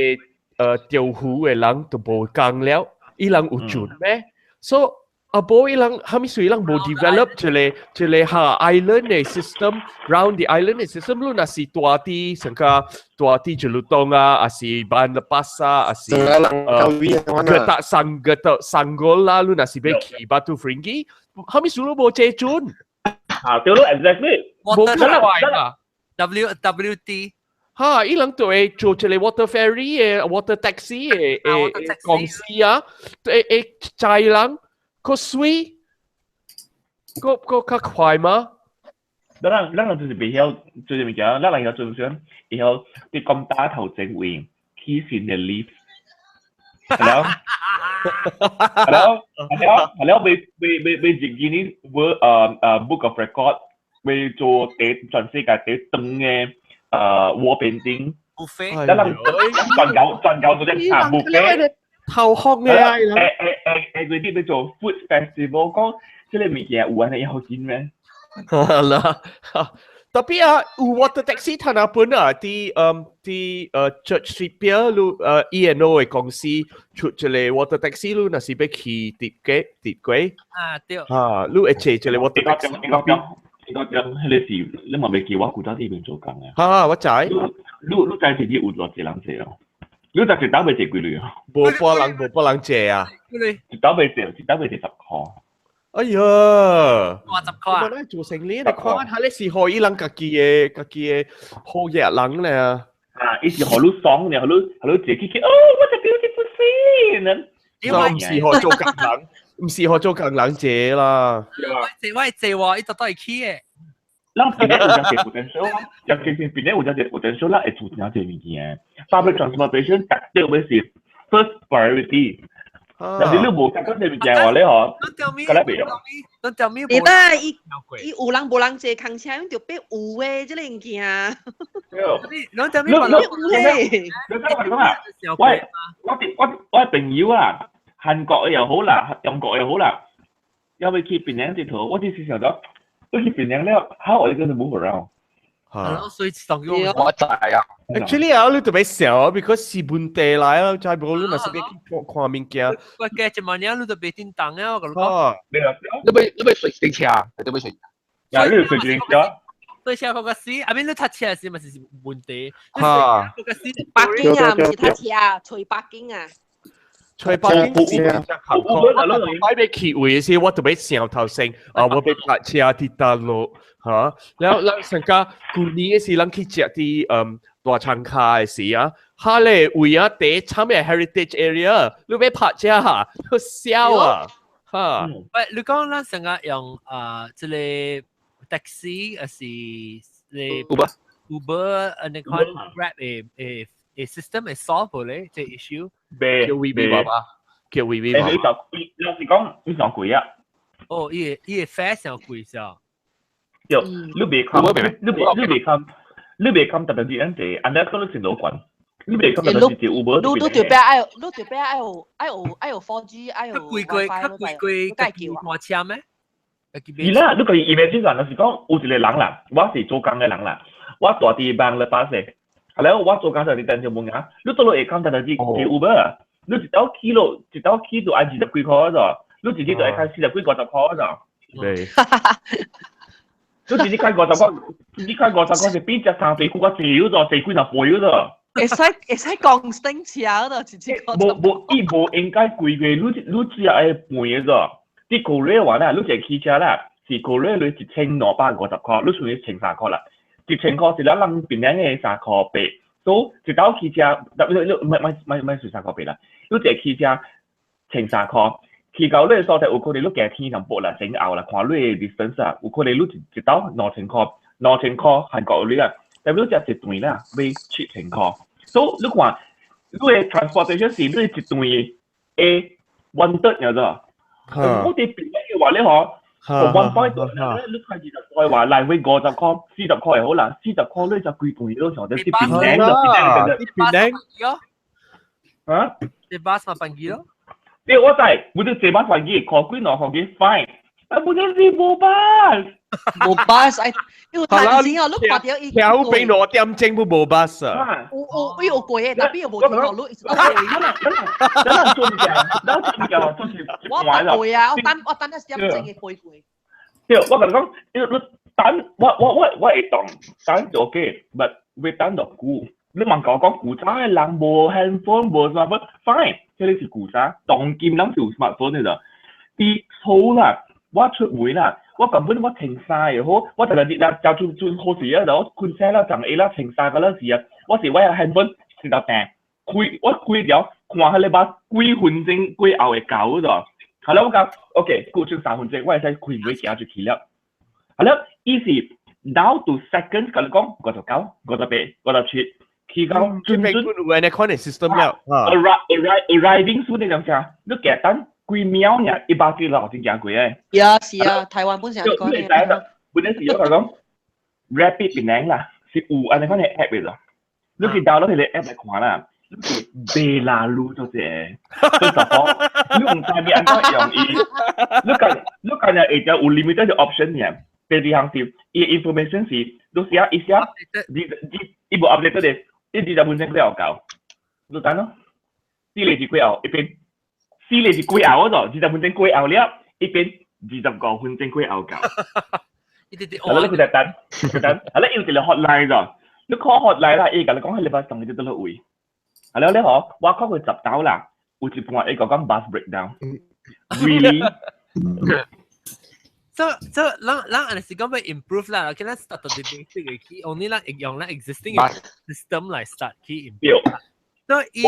釣魚的人就無仝了，伊人有船咩？所以啊，無伊人，啥物事伊人無 develop 一個一個哈 island 的 system round the island 的 system，你若是住佇成個住佇 Jelutong 啊，還是 Bayan Lepas 啊，還是Gertak Sang Gertak Sanggul 啦，你若是欲去 Batu Ferringhi，啥物事都無坐船。啊，對咯，exactly。無快啦。 W W T。哈！伊人就會做一個 water ferry 的 water taxi 的的公司啊，會會載人。閣水，閣閣較快嗎？咱人咱人就是袂曉做啥物件，咱人曉做啥？會曉佇講打頭前位起新的 lift，係了，係了，係了，係了，欲欲欲欲入 Guinness World Book of Record，欲做第全世界第長的wall painting。 buffet。咱人全球全球做隻啊 buffet。頭殼嘅啊！誒誒誒誒，佢啲叫做 food festival，講這個物件有按呢要緊咩？啦，tapi 啊，有 water taxi 睇下本啊，佇佇Church Street 邊你E&O 的公司出一個 water taxi，你若是欲去鐵街鐵軌啊對，啊，你會坐一個 water taxi。你講你講彼個是你嘛袂記我古早佇邊做工嘅。哈，我知。你你知是有偌濟人坐哦？你知一斗欲坐幾鐳啊？無半人無半人坐啊！一斗欲坐，一斗欲坐10箍。哎呀！哇，10箍啊！我來做生意，你看下你是予伊人家己的家己的好額人咧。啊，伊是予你爽，然後你予你坐起去，哦，what a beautiful scene！就毋是予做工人，毋是予做工人坐啦。我坐我坐喎，伊就都會去的。咱檳城有遮濟 potential 啊，尤其是檳城有遮濟 potential，咱會做真濟物件。Public transportation 絕對欲是 first priority。但是你無講這物件話咧嗬，個咧袂用。你啦，伊伊有人無人坐空車，就變有的這個物件。你你你你你講啊？喂，我朋友啊，韓國又好啦，中國又好啦，要去檳城佚佗，我就是想到，你去檳城了，how are you going to move around？嚇！所以當我知啊。 Actually 啊，你特別想啊，because 是本地來啊，在無你嘛是欲去看物件。我加一萬年，你就袂叮當啊！我共你講。你欲隨自車，你欲隨。啊，你隨自車。對車個死，啊邊你塞車時嘛是問題。嚇！個死北京啊，毋是塞車啊，隨北京啊。隨北京是我欲去位時，我特別想頭先，啊，我欲泊車佇佗落，嚇，然後咱上加舊年時，咱去食佇大長卡的時啊，哈咧位啊，第參嘅 heritage area，你欲泊車哈，好痟啊，哈。喂，你講咱成日用啊，這個 taxi 還是你 Uber Uber 按呢款 Grab 的 system 會 solve 無咧，這 issue？叫 V V 爸爸，叫 V V 爸爸。你就老實講，你上貴啊？哦，伊個 fare 上貴啥？對，你袂看，你袂看，你袂看特別是咱這，按呢講你真老懸，你袂看特別是這 Uber。你你就變愛，你就變愛有愛有愛有 4G，愛有較貴過較貴過家己換車咩？是啦，你可以 imagine 下，就是講有一個人啦，我是做工的人啦，我住佇萬樂巴士，後來我做工時佇電車門口，你倒落會看特別是 Uber，你一道去咯，一道去就愛20幾箍咋，你一日就愛開40幾50箍咋。對。你一日開五十塊，一日開五十塊是比食三肥較濟咗，濟幾十倍咗。會使講升車咯，直接無無，伊無應該貴過你只愛盤的咋。啲個月話啦，你坐汽車啦，是個月你1250塊，你算1300塊啦。1000塊是咱人檳城的3塊8，所以一道汽車，你你唔係唔係唔係算3塊8啦，你坐汽車1300塊，去到你的所在有可能你行天淡薄啦，前後啦，看你的 distance 啊，有可能你一道2000塊，2000塊韓國鐳啦，但你食一頓啦，欲7000塊，所以你看你的 transportation 是你一頓的 one third 爾咋？我哋變嘅話咧，嗬，one point 你睇20塊話來回50塊、40塊又好啦，40塊你就幾頓都上得啲檳城就檳城就檳城。啊？啲巴士嘛辦機咯。對，我知，我哋坐巴士機，考幾兩考幾 fine，啊，冇得是無巴士，無巴士，因為趁錢哦，你看著伊。跳邊2點鐘都無巴士啊。有有伊有過的，但邊又無聽過，你一直都過。咱做物件，咱做物件做是我捌過啊，我等一點鐘會飛過。對，我共你講，你等我會當等就 OK，but 欲等偌久。你問我講古早的人無 handphone 無 smartphone，fine，這個是古早，當今人是有 smartphone 的啦。佇厝啦，我出門啦，我根本我穿衫又好，我逐日日啦就做做好事啊，然後困醒啦，昨下啦穿衫嗰陣時啊，我是我有 handphone 是頭訂開，我開了看彼個巴幾分鐘過後會到咗。好啦，我講 OK，過出3分鐘，我會使開門行出去了。好啦，伊是 down to seconds，共你講59、58、57。去到準準有按呢款的 system 了。 arriving soon 你知影？你加等幾秒爾，100幾路真行過的。是啊是啊，台灣本身係講嘅。本身是我講 Rapid 檳城啦，是有按呢款的 app 的咯。你去 download 彼個 app 來看啦，你是袂啦路做這個，做查甫，你毋知欲按怎用伊。你今日會只有 limited 的 option 爾。第二項是伊 information 是，你寫伊寫，你你伊無 update 的。伊20分鐘過後到，你等咯。四個字過後一邊，四個字過後嗰度，二十分鐘過後了，一邊25分鐘過後到。好啦，你佢就等，佢等，好啦，有一個 hotline 咗，你 call hotline 啦，伊共你講彼個巴士佇佗位。好啦，你嗬，我 call 佢10兜啦，有一半伊共講 bus breakdown。Really？這咱按呢是講欲 improve 啦，OK，咱 start 到 the basic 的去，only 咱用咱 existing system 來 start 去 improve。所以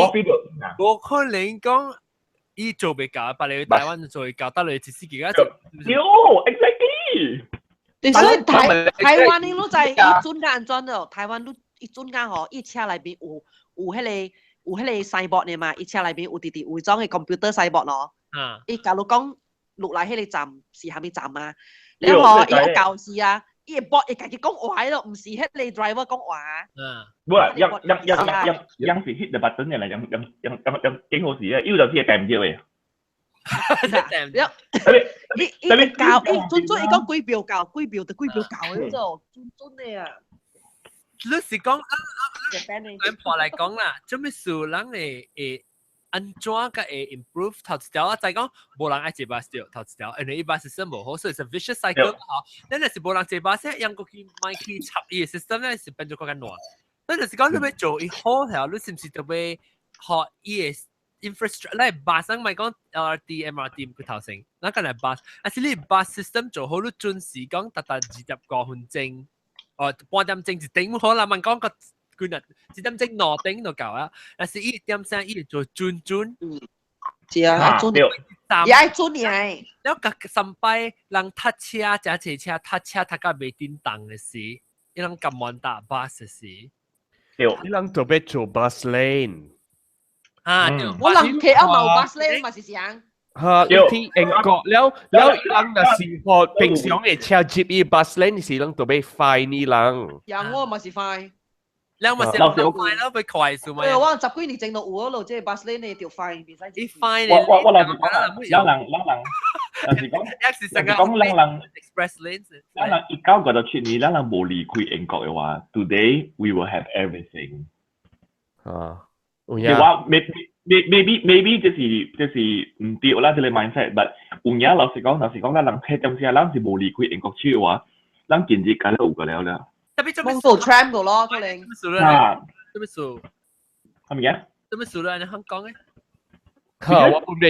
無可能講伊做袂到，別個台灣做會到，到來一時間就。喲，exactly。對，所以台灣你攏知伊準甲按怎咯？台灣你伊準甲吼，伊車內面有彼個有彼個 signboard 的嘛，伊車內面有直直有裝的 computer signboard 咯。伊假如講落來彼個站是啥物站啊？然後伊有教時啊，伊會 bot 會家己講話咯，毋是彼個 driver 講話。無啊，樣樣樣樣樣是 hit the button 嘅啦，樣樣樣樣樣幾好時啊，要就是會掟唔著嘅。了，伊伊教伊準準伊講幾秒到，幾秒就幾秒到嘅，做準準的啊。你是講啊啊，按破來講啦，做咩事人會會按怎個會 improve 頭一條啊？再講無人愛坐巴士頭一條，因為伊巴士system 無好，所以是 vicious cycle 吼。咱若是無人坐巴士，用過去買去插伊個 system 咧，是變做更較難。咱就是講你欲做伊好條，你是毋是特別學伊個 infrastructure？咧巴士咪講 LRT、MRT 唔佢頭先，咱講來巴士，啊是你 bus system 做好，你準時講達達25分鐘。哦，半點鐘一點好啦，問講個幾日一點鐘兩點就夠啊。但是伊點聲伊做準準，是啊，準，也愛準嘅。了個三擺人踏車，揸車車踏車踏到袂叮當的時，伊人甘願搭巴士時。對，伊人特別做 bus lane。啊，我人 KL 冇 bus lane 嘛是啥？嚇，你聽英國了了，人若是學平常的車接伊 bus lane 是人特別 fine 呢人。呀，我嘛是 fine。兩嘛是快咯，被快數嘛。對，我十幾年前就有咯，這個 bus lane 你就 fine，袂使。你 fine 我我我老實講啦，有人人人，老實講，老實講，人人 express lane，人人1997年，咱人無離開英國的話，today we will have everything。啊，你話 maybe 這是毋對啦，這個 mindset，but 有影老實講，老實講，咱人彼當時咱是無離開英國區的話，咱今日敢有個了了。特別做做 tram 個咯，可能。啊，做咩事？係咪啊？做咩事咧？你肯講嘅？嚇，我唔知。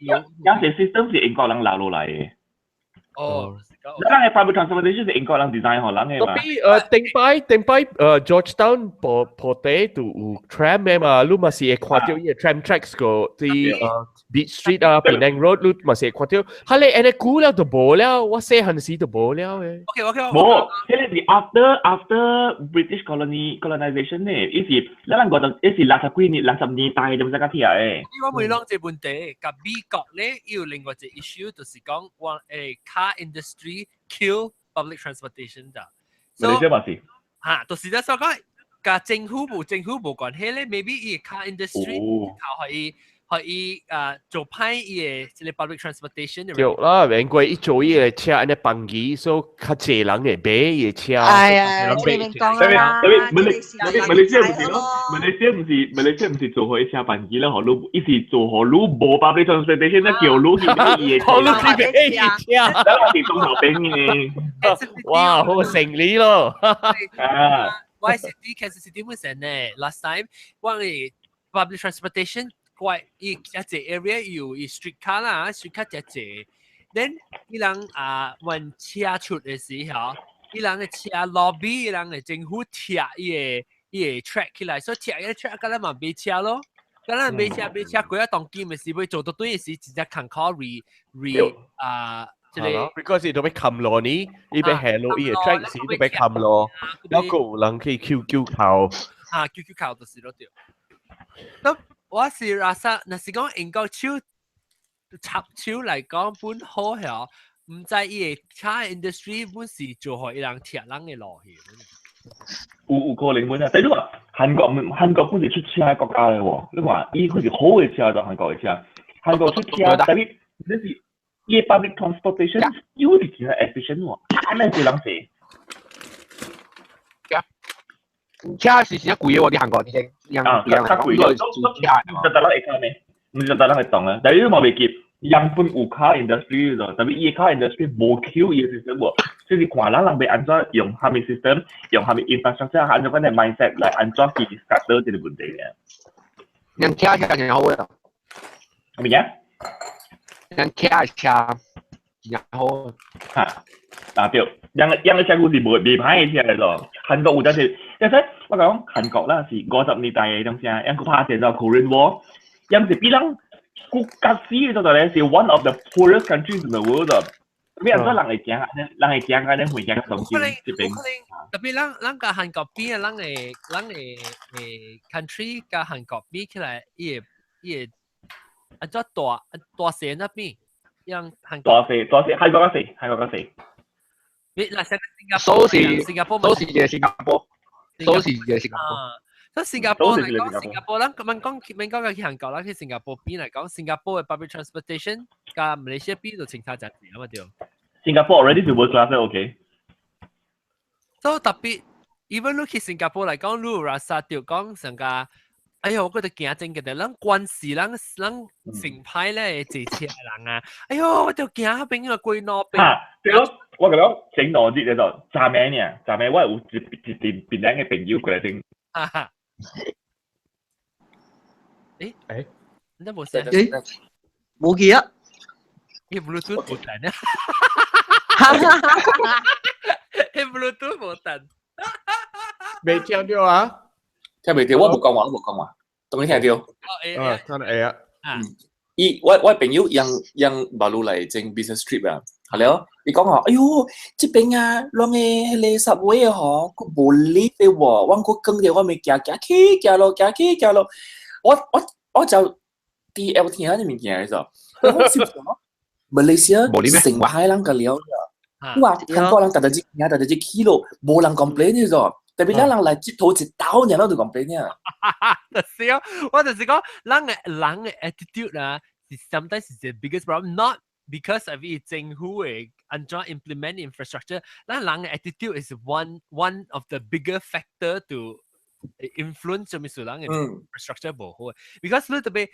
有有 system 是英國人留落來的。哦，咱嘅 public transportation 是英國人 design 予人的嘛。特別頂擺頂擺Georgetown 破破地就有 tram 的嘛，你嘛是會看到伊個 tram tracks 個佇Beach Street 啊，Penang Road 你嘛是會看到。哈咧，按呢久了就無了，我細漢時就無了的。 OK OK。無，彼個是 after British colony colonization 呢，伊是咱人覺得伊是六十幾年、60年代就唔使較起來的。我問攏這問題，佮美國咧有另外一個 issue，就是講我car industry kill public transportation 咋。馬來西亞嘛是。嚇，就是咧所講，佮政府無關係咧，maybe 伊 car industry 頭可以可以做歹伊个這個 public transportation。對啦，因為伊做伊个車按呢放機，所以較濟人會買伊个車。哎呀，這邊講啦，馬來西亞毋是咯，馬來西亞毋是做予車放機啦，予你伊是做予你無 public transportation 咧，叫你去買伊个車。予你去買伊車。咱是中頭兵嘅。哇，好成理咯。啊。 YCD Kansas City 本身呢，last time 我哋 public transportation 怪伊一隻 area 有伊 street car 啦，street car 一隻，then 伊人啊運車出的時候，伊人的車 lobby，伊人的政府拆伊個 track 起來，所以拆伊個 track，佮咱嘛買車咯，佮咱買車買車，過啊當今的時欲做到對的時，直接空靠 re re 啊。這個，because 伊都欲冚落呢，伊欲下落伊個 track 時都欲冚落，然後有人可以 Q Q 靠。啊，Q Q 靠就是咯對。咁我是阿生，若是講英國手插手來講本好曉，毋知伊個 car industry 本是做予伊人拆人的路去。有可能本啊，但你話韓國本是出車的國家來喎，你看伊佢是好的車就韓國的車，韓國出車，但係你是伊 public transportation 有是真 efficient 喎，按呢濟人坐。車是真貴的喎，佇韓國啲啊，較貴嘅，毋是逐人會卡咩？毋是逐人會懂啊。但係你嘛袂記，樣本有 car industry 咯，但係伊個 car industry 無 Q 伊個 system 喎，就是看咱人欲按怎用啥物 system，用啥物 infrastructure，按怎款的 mindset 來按怎去解決這個問題嘅。人車車真好啊！係咪啊？人車車真好。嚇，啊對，樣樣個車股是無袂歹的車來咯。韓國有陣時，但是我講韓國啦是50年代的東西，樣個拍戰爭 Korean War，樣是比咱國較死的所在咧，是 one of the poorest countries in the world。咩人說人會行，人會行，安呢回行東京這邊。特別咱佮韓國比啊，咱的 country 佮韓國比起來，伊會按怎大大細那邊，讓韓國大細大細，韓國較細，韓國較細。你嗱，新加坡，新加坡，都是嘅新加坡，都是嘅新加坡。所以新加坡嚟講，新加坡咱咁講，免講去韓國啦，去新加坡邊嚟講，新加坡嘅 public transportation 佮馬來西亞比就相差真濟啊嘛對。新加坡 already 是 world class，OK。所以特別，even 你去新加坡嚟講，你有 rasa 著講成個，哎喲，我覺得驚真嘅，咱關係咱成派咧坐車的人啊，哎喲，我就驚彼邊個鬼路邊。哈，對咯，我覺得整腦子就昨暝呢，昨暝我有一陣檳榔的朋友過來頂。哈哈。誒，你都冇聲？誒，冇記啊。伊 Bluetooth 無彈啊！伊 Bluetooth 無彈。未聽到啊？聽袂到，我無講話，我無講話，當你聽到。啊，聽到會啊。伊我朋友用用馬路來整 business trip 啊，係了，伊講話，哎喲，這邊啊，攏个彼个 subway 啊吼，閣無 lift 的喎，我閣講著我咪行行去行落行去行落，我就 DL 聽這物件的時候，我想講，馬來西亞成排人個了，哇，韓國人逐逐日行，逐逐日去咯，無人 complain 的咗。特別咱人來這頭一刀，爾攏就 complain 啊。就是哦，我就是講，人的 attitude 啊，是 sometimes 是 the biggest problem，not because of 伊政府的按怎 implement infrastructure，咱人的 attitude is one of the bigger factor to influence 什麼事人的 infrastructure 無好。because 你特別，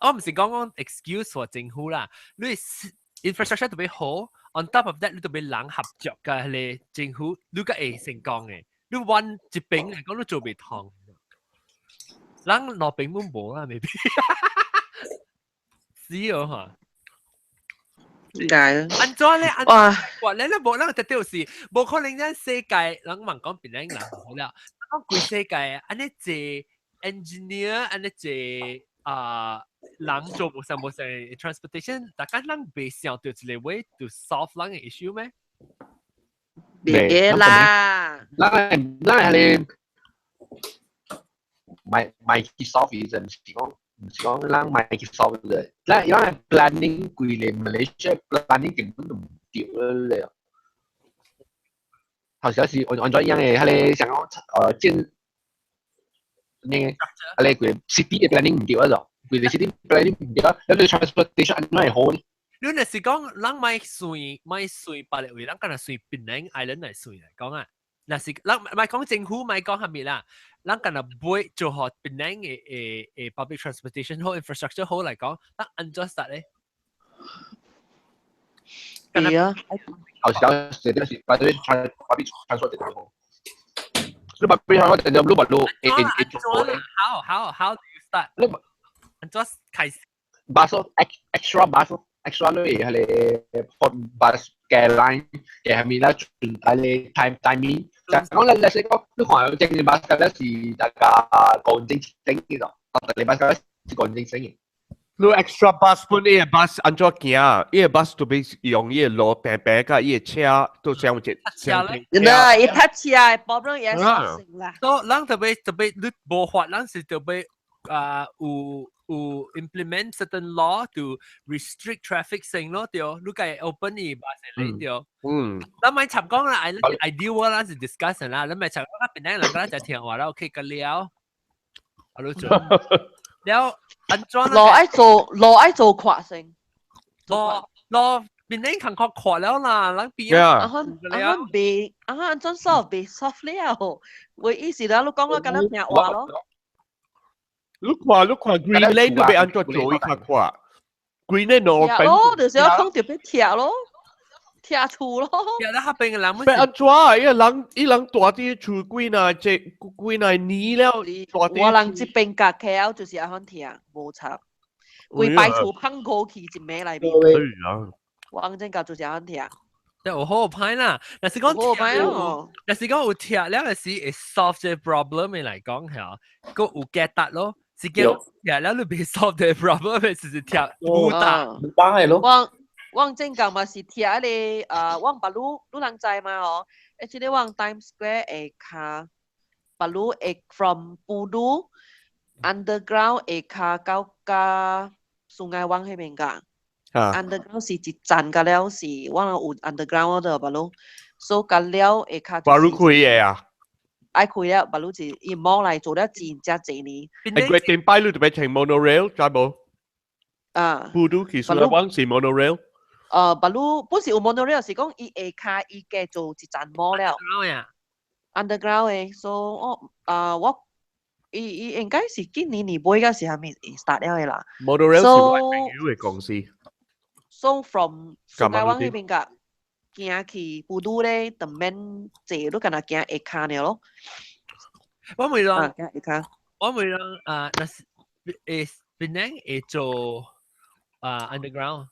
我毋是講講 excuse for 政府啦，你 infrastructure 特別好，on top of that 你特別人合作佮彼个政府，你才會成功的。你揾一邊嚟講，你做袂通。人兩邊攏無啦，maybe。是哦哈。點解按怎咧？哇！哇！你無咱特就是無可能咱世界人茫講別人人好了，講規世界按呢濟 engineer，按呢濟啊人做無啥無啥 transportation，大家人袂想著一個 way to solve 人的 issue 咩？別啦！咱係買去 solve 就毋是講咱買去 solve 嘅，咱 planning 規个 Malaysia planning 根本就毋對咧。頭先是按怎樣嘅，彼个想講建那個彼個規 city 嘅 planning 毋對啊，就規个 city planning 毋對啊，你 transportation 按怎會好呢？你若是講咱莫算莫算別个位，咱敢若算檳城 island 來算來講啊。若是咱莫講政府，莫講啥物啦，咱敢若買做好檳城的 public transportation 好 infrastructure 好來講，咱按怎 start 咧？係啊，頭先這點是 public transport 好。你 public transport 就你咪路會做咧。 How do you start？你按怎開始？bus extra bus。extra 你係個 bus 嘅 line 嘅係咪啦？轉係你 timing 就講你你講你看正嘅 bus 咧是大家個正整嘅咯，特別 bus 是個正整嘅。你 extra bus 本伊個 bus 按怎行？伊個 bus 都欲用伊个路平平佮伊个車都相一車咧。那伊塞車的 problem 也是發生啦。所以咱特別特別你無法，咱是特別啊有 implement certain law to restrict traffic 先咯，對，你該 open 伊 bus 嚟對。咱莫插講啦，ideal 我咱是 discuss 啦，咱莫插講，檳城人咱就聽話啦，OK 個了，啊你做，了按怎？路愛做路愛做闊先。路路檳城較闊了啦，咱邊啊啊啊袂啊按怎 solve 袂 solve 了，我意思啦，你講我敢若聽話咯。你看 Green Lane 都欲按怎做伊較闊，Green Lane 路拆咯，就是要講著欲拆咯，拆厝咯。拆了彼邊的人，欲按怎？伊個人伊人住佇厝幾若這幾若年了，住佇。我人這邊甲 KL 就是按款拆，無錯。規排厝放過去一暝內面。我真甲就是按款拆。即有好歹啦，若是講好歹哦，若是講有拆了的時會 solve 這 problem 的來講嚇，閣有解答咯。是叫拆了你袂 solve 這 problem 的，是拆有答有答的咯。我我正講嘛是聽咧，我白魯你人知嘛哦？而且我 Times Square 會卡白魯會 from Pudu underground 會卡到加 Sungei Wang 彼邊㗎。Underground 是一站個了，是我有 underground 的白魯，所以個了會卡。白魯開嘅啊？愛開了，白魯是伊摸來做了真正濟年。誒，決定擺路就變成 monorail，知無？啊。 Pudu 其實灣是 monorail。白魯本是有 monorail，是講伊下跤伊加做一站摸了。Underground 嘅，所以我啊我伊伊應該是今年年尾嗰時係咪 start 了嘅啦？Monorail 是我朋友嘅公司。 So from 蘇家灣彼邊個行去 Pudu 咧，就免坐，你敢若行下跤爾咯。我問人，行下跤。我問人啊，若是會檳城會做啊 underground？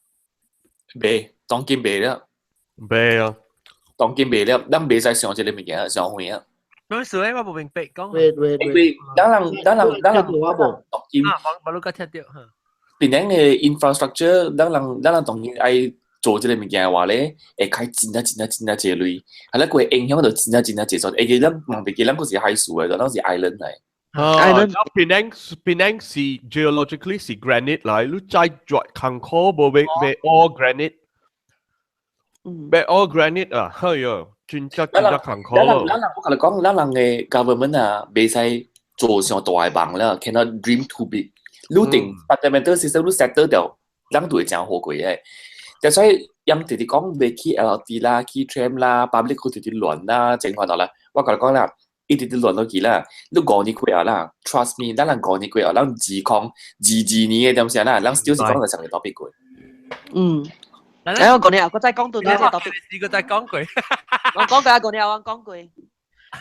袂，當今袂了。袂啊，當今袂了，咱袂使想這个物件，上遠啊。咩事咧？我無明白講。喂喂因為咱人咱人咱人當今啊，無無你個聽到嚇。檳城的 infrastructure，咱人咱人當今愛做這个物件的話咧，會開真正真正真正濟鐳，啊，咱個影響就真正真正濟，所以會記咱忘袂記咱閣是海事的，咱是 island 來。啊，檳城檳城是 geologically 是 granite 來，你再掘坎坷無欲欲 all granite，欲 all granite 啊，哎喲，真正真正坎坷咯。咱人我共你講，咱人的 government 啊，袂使做上大的夢了，cannot dream too big。你定 fundamental system 你 settle 掉，咱就會誠好過的。就所以，𪜶直直講袂去 LRT 啦，去 tram 啦，public 閣直直亂啦，整款到啦。我共你講啦，一直直亂落去啦。你5年過後啦，trust me，咱人五年過後，咱2022年的點聲啦，咱 still 是講到上個 topic 過。嗯。誒，我5年後，我再講到呢個 topic。呢個再講過。我講過啊，5年後我講過。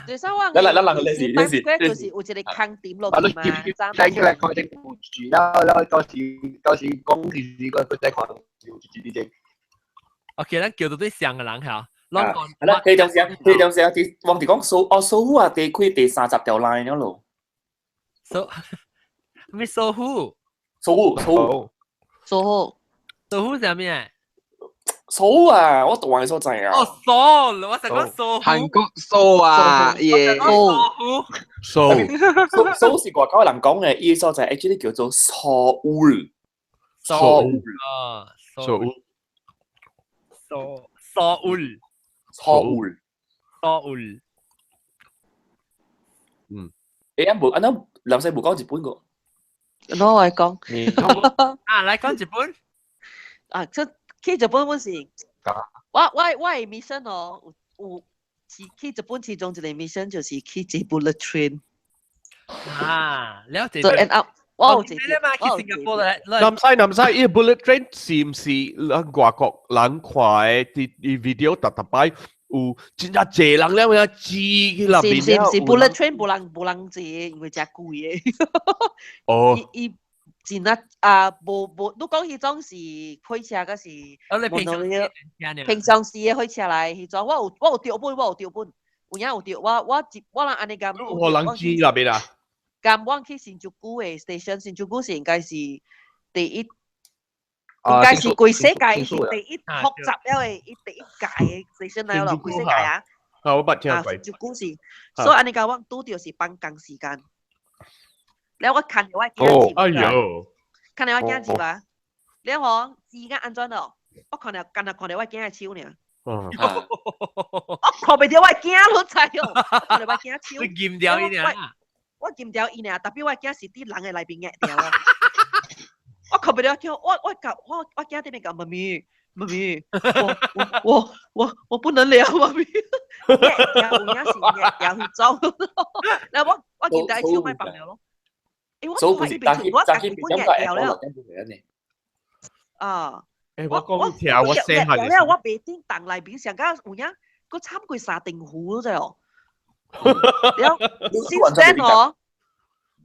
第三我咱咱人你是你是就是有一個空點落去嘛。睇起來看這故事，然後然後到時到時講其實個佢在看有一一隻。 OK，咱叫到對上個人嚇。啊，啦，第兩聲，第兩聲，第王哋講蘇哦蘇虎啊，第開第30條 line 了咯。蘇咩蘇虎？蘇虎，蘇虎，蘇虎，蘇虎係咩？蘇啊！我讀完所在啊。哦，蘇，我想講蘇。韓國蘇啊，耶。蘇虎。蘇蘇蘇是外國人講嘅，伊所在 actually 叫做蘇烏。蘇烏啊，蘇烏。蘇蘇烏。蘇烏。蘇烏。嗯。欸，啊無，啊那南西無講日本個。我來講。啊，來講日本。啊，這。去日本本是，我我我的 mission 哦，有有去日本其中一個 mission 就是去坐 bullet train。啊，了解。做 end up，我有坐。嘛，去新加坡咧。南西南西，伊 bullet train 是毋是咱外國人看的佇佇 video 逐逐擺有真正濟人了，影擠去內面。是是是，bullet train 無人無人坐，因為誠貴的。哦。伊伊。真啊啊，無無，你講彼種是火車，抑是平常時的火車來，彼種我有我有著本，我有著本，有影有著，我我一我人按呢共。我人知內面啊。共我去新宿的 station，新宿是應該是第一，應該是規世界是第一複雜了的，伊第一屆的 station 來咯，規世界啊。啊，我捌聽過。新宿是，所以按呢共我拄著是放工時間。了我牽著我囝入，哎喲，牽著我囝入啊！了吼，時間按怎咯？我看著，干焦看著我囝的手爾。我看袂著我囝，你知哦？看著我囝手。你撳掉伊爾。我撳掉伊爾，特別我囝是佇人的內面壓掉啊！我看袂著，我我共我我囝佇邊講媽咪，媽咪，我我我我不能了，媽咪。壓掉有影是壓掉彼種，了我我撳掉伊手莫放了咯。所以不是我家己本壓掉了。啊！欸，我講聽我細漢了，我袂頂動內面上甲有影，閣參過三重湖咗哦。了，since then 哦，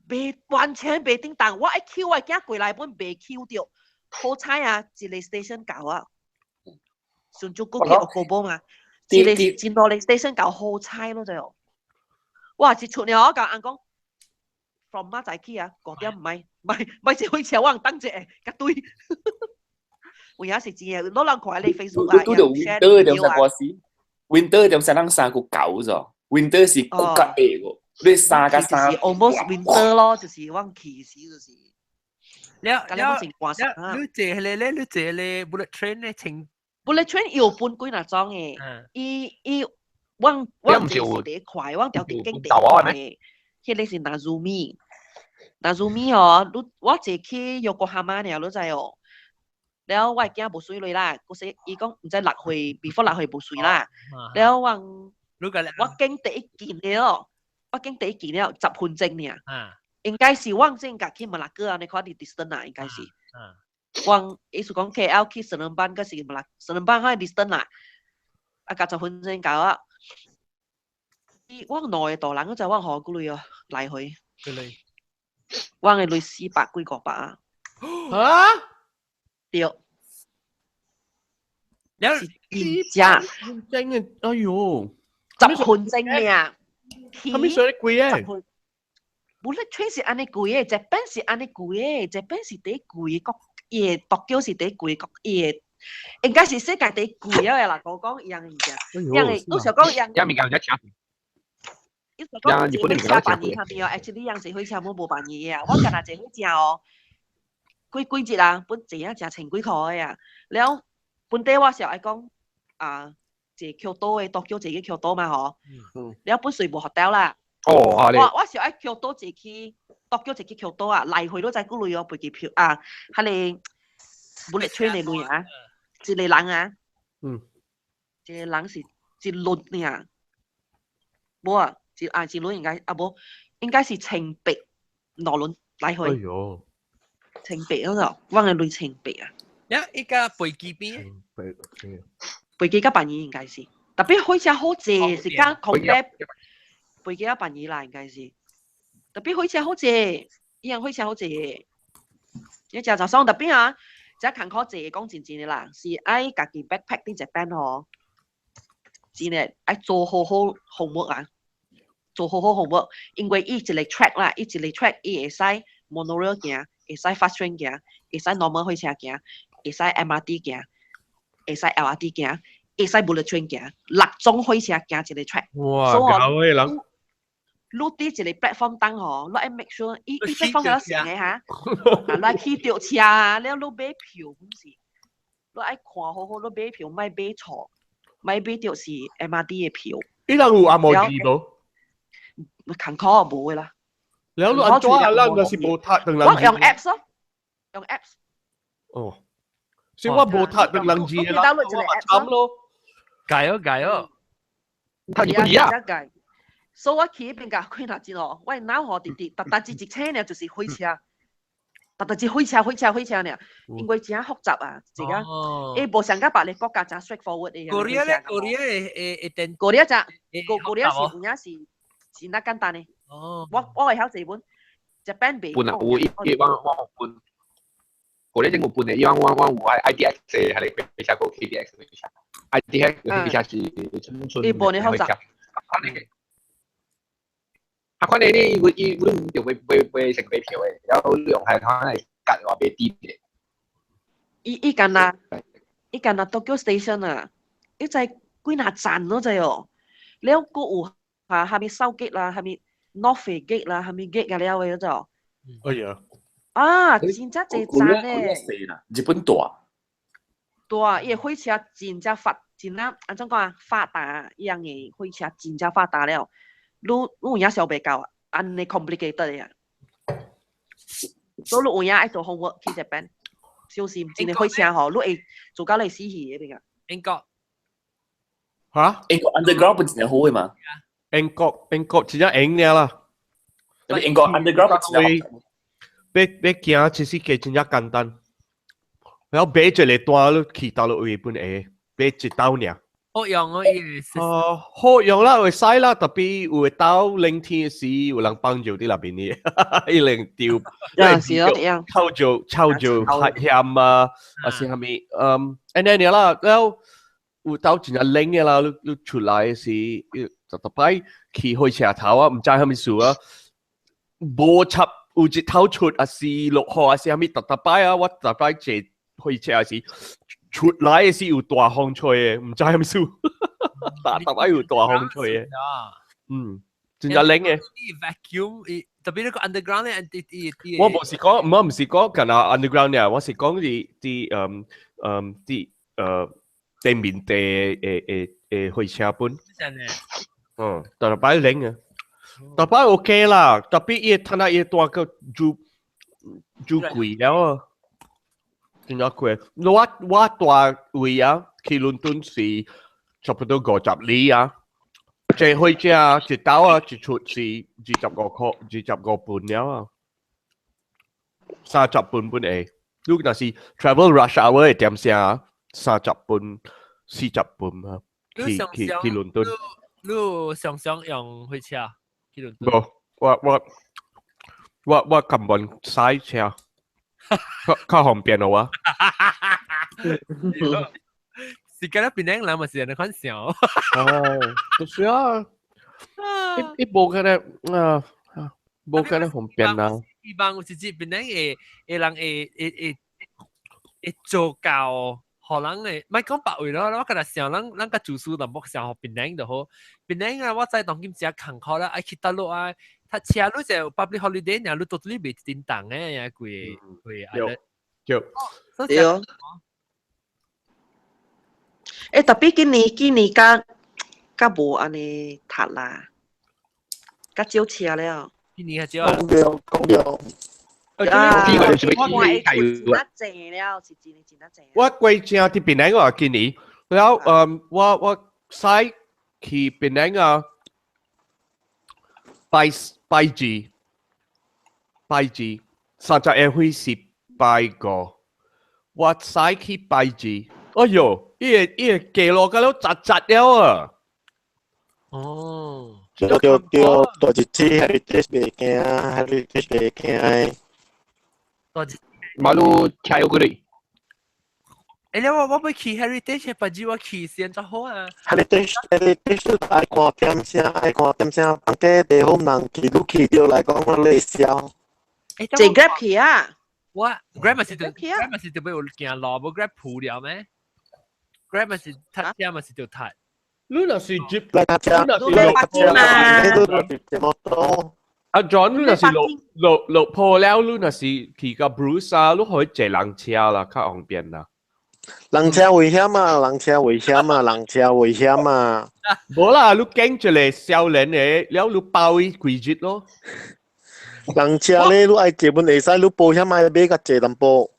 袂完全袂頂動，我愛抾我囝過來本袂抾著，好彩啊，一個 station 到啊，順足過去學高寶嘛，一個真多個 station 到好彩咯就。哇！一出了我共翁講。from 明仔起啊，5點毋愛，莫莫坐火車，我通等者，甲對。有影是真嘅，攞人看你 Facebook 啊，拄著 winter 點啥歌時？Winter 點啥人衫個厚咗？Winter 是骨較厚個，你衫甲衫。就是 almost winter 咯，就是我去時就是。了了了，你坐咧咧，你坐咧 bullet train 咧，清 bullet train 有分幾若種嘅，伊伊我我坐是第一快，我調啲經第一快嘅，彼個是 Nazumi，Nazumi 哦，你我坐去 Yokohama 爾，你知哦。了我的囝無水落啦，嗰時伊講毋知6歲，before 6歲無水啦。了我我經第一件了，我經第一件了10分鐘爾。應該是我先共去馬六甲，你看佇 distance 啊，應該是。我意思講 KL 去 Seremban，嗰是馬六 Seremban 開 distance 啦，啊，夾10分鐘到啊。我兩個大人就我予幾鐳哦，來回。幾鐳？我的鐳400幾500啊。啊？對。是真真嘅，哎喲，10分鐘爾。係咪上得貴咧？ Bullet train 是按呢貴的，日本是按呢貴的，日本是第一貴的國，伊的東京是第一貴國，伊的應該是世界第一貴的啦。我講伊樣物件，樣的，你想講樣。樣物件有請。你想講坐火車便宜係咪哦？Actually，樣坐火車冇無便宜的啊。我干焦坐火車哦，幾幾日啊，本坐啊成千幾箍的啊。了，本底我是愛講啊，坐京都的，東京坐去京都嘛吼。了本隨無 hotel 啦。哦，我我是愛京都坐去，東京坐去京都啊，來回都知幾鐳哦，飛機票啊，彼個 bullet train 的鐳啊，一個人啊，一個人是一輪爾，無啊，一啊一輪應該啊無，應該是1800兩輪來回。哎喲，千八嗰個，我的鐳千八啊。呀，伊個飛機邊？飛機較便宜應該是，特別火車好坐，是講 compare。飛機較便宜啦，應該是。特別火車好坐，伊樣火車好坐。你食就爽，特別啊，這艱苦坐講真真的啦，是愛家己 backpack 佇一邊吼，真的愛做好好 homework 啊，做好好 homework，因為伊一個 track 啦，伊一個 track 伊會使 monorail 行，會使 fast train 行，會使 normal 火車行，會使 MRT 行，會使 LRT 行，會使 bullet train 行，六種火車行一個 track。哇，搞嘅人。你佇一個 platform 等吼，你愛 make sure 伊伊 platform 有成的哈，啊，你愛去著車啊，了你買票本是，你愛看好好，你買票莫買錯，莫買著是 MRT 的票。伊人有紅毛字無？艱苦無的啦。了你按怎啊？咱若是無讀唐人我用 apps 咯，用 apps。哦，所以我無讀唐人字啦，我慘咯。計哦計哦，讀日本字啊？所以我去彼邊共幾若錢哦，我腦吼直直，逐逐一一車爾就是火車，逐逐一火車火車火車爾，因為真複雜啊，這個，伊無像佮別个國家真 straightforward 的。 Korea 咧，Korea 會會會電。 Korea 就，Korea 是有影是真啊簡單的。哦。我我會曉坐本，Japan 袂。本啊，有伊伊我我本，Korea 真有本的，伊我我我有 ITX 的，還是火車過 KTX 火車，ITX 火車是春春。伊無呢複雜。啊，款的你伊伊阮就買買買成買票的，然後用係可能係隔話買低的。伊伊干焦，伊干焦 Tokyo Station 啊，伊在幾若站咯，知哦。了閣有哈蝦米 South Gate 啦，蝦米 North Gate 啦，蝦米 Gate 啊了的就。哎呀！啊，真正濟站咧。日本大。大，伊的火車真正發，真正按怎講啊？發達，伊樣的火車真正發達了。你你有影想袂到啊？按呢 complicated 的啊！所以你有影愛做 homework 去這邊，小心真的火車吼，你會做到你死去的邊個？英國嚇？英國 underground 不真係好的嘛？英國英國真正英爾啦。英國 underground 不真正好。欲欲行其實計真正簡單，然後買一個單你去佗落位本會，買一兜爾。好用哦，伊個。哦，好用啦，會使啦，特別有會到冷天時，有人幫助佇內邊的，伊能丟。是咯，樣。臭做臭做鹹啊，還是啥物？嗯，按呢爾啦，了有到真正冷的啦，你你出來時，就逐擺去火車頭啊，毋知啥物事啊，無插有日頭出，還是落雨，還是啥物，逐逐擺啊，我逐擺坐火車時，出來的是有大風吹的，毋知啥物事，逐逐擺有大風吹的，嗯，真正冷的。 Vacuum，特別那個 underground 咧，啲我無是講，我毋是講干焦 underground 爾，我是講佇地面地的火車本。真的。嗯，逐擺冷啊，逐擺 OK 啦，特別伊趁啊伊大個就就貴了啊，真正貴。我蹛位啊，去倫敦是差不多50里啊，坐火車一兜啊一出是25塊，25磅了啊，30磅本會。你若是 travel rush hour 的點聲，30磅、40磅啊，去倫敦。你常常用火車去倫敦？無，我根本駛車，較方便咯我。是覺得檳城人嘛是按呢款想。哦，就是啊，伊無可能啊，無可能方便啊。希望有一日檳城會人會做到，予人會，莫講別位咯，我敢若想咱較自私淡薄想予檳城就好。檳城啊，我知當今誠艱苦啦，愛去佗落啊，塞車你就 public holiday 爾，你 totally 袂叮當的，呀，規規對對。對。特別今年較較無按呢塞啦，較少車了。今年較少啊。講對講對。啊！我看會真濟了，是真的真濟。我過正佇檳城啊，今年，了我駛去檳城啊，拜拜二拜二，30下歲是拜五，我駛去拜二，哎喲，伊個街路甲了窒窒了啊！哦，對對對，大日子 heritage 袂驚，heritage 袂驚。大日馬路車有過嚟。欸，我欲去 heritage 別日我去先就好啊。 heritage 愛看點聲，愛看點聲，房價地好人去，你去著來講我咧笑。坐 Grab 去啊？我 Grab 咪是就 Grab 咪是就欲行路，無 Grab 鋪了咩？Grab 咪是塞車咪是就塞。你若是接，你若是落車嘛？阿 John，你若是落鋪了，你若是去到 Bruce 啊，你可以坐人車啦，較方便啦。人車危險啊！人車危險啊！人車危險啊！無啦，你揀一個少年的，了你包伊幾日咯。人車咧，你愛坐本會使，你保險愛買較濟淡薄。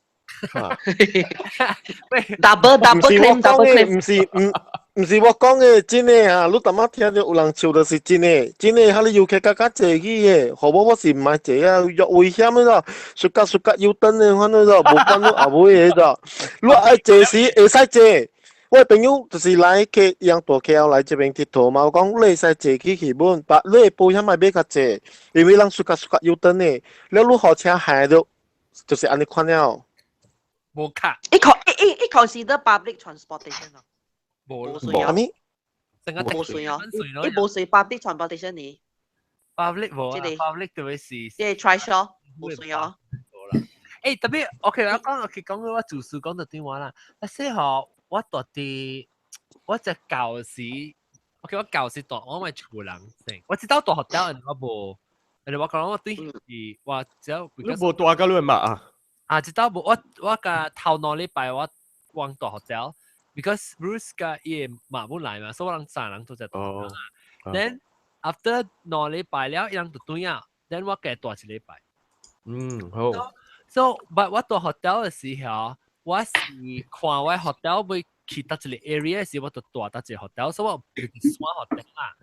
Double double claim double claim。毋是我講的，真的哈！你淡仔聽著有人笑就是真的，真的，哈你遊客較較濟去的，予我我是毋愛坐啊，越危險的咯，摔角摔角又轉的款的咯，無管你後尾的咯。你愛坐時會使坐，我朋友就是來客，伊大客來這邊𨑨迌嘛，我講你會使坐去去本，但你的保險愛買較濟，因為人摔角摔角又轉的，了你予車害著，就是按呢款了。無卡。伊 consider public transportation 咯。無稅啊！咩？無稅哦，伊無稅 public transportation 呢？public 無啊，public 就會是即係 trishaw 無稅哦。特別 OK，我講 OK 講到我自私講到電話啦。啊，細號我蹛佇我隻舊時，OK，我舊時蹛我咪厝人先，我知道蹛 hotel 我無，我講我對是我只要你無蹛甲你嘛啊？啊，知道無？我甲頭兩禮拜我往蹛 hotel。Because Bruce 甲伊媽母來嘛，所以我人三人都在蹛啦。Then after 2禮拜了，伊人就轉啊。Then 我加蹛一禮拜。嗯，好。 So but 我蹛 hotel 的時候，我是看我 hotel 欲去佗一個 area 時，我就蹛佗一個 hotel，所以我袂選 hotel 啦。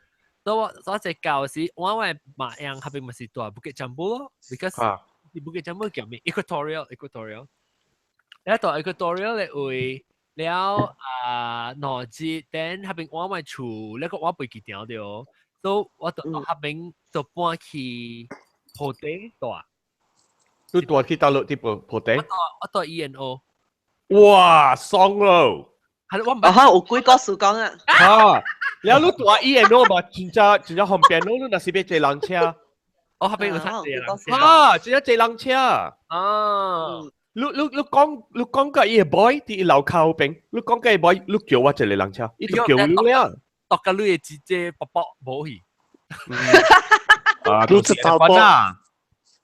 所以我這舊時，我媽樣彼邊嘛是蹛 Bukit Jambul 咯，because Bukit Jambul 叫咩？Equatorial，Equatorial。你蹛 Equatorial 的位。了啊，兩日，等彼邊我咪厝，那個我袂記定著，所以我就彼邊就搬去鋪地蹛。你蹛去佗落佇鋪地？我蹛 E&O。哇，爽咯！係我唔啊哈，有幾個事講啊？啊，了你蹛 E&O 嘛，真正真正方便咯，你若是欲坐人車。我彼邊有坐人車。啊，真正坐人車。啊。你你你講你講個伊個 boy 佇樓口邊，你講個 boy，你叫我一個人車，伊就叫你了。獨個你的姐姐伯伯無去。啊，你一頭大，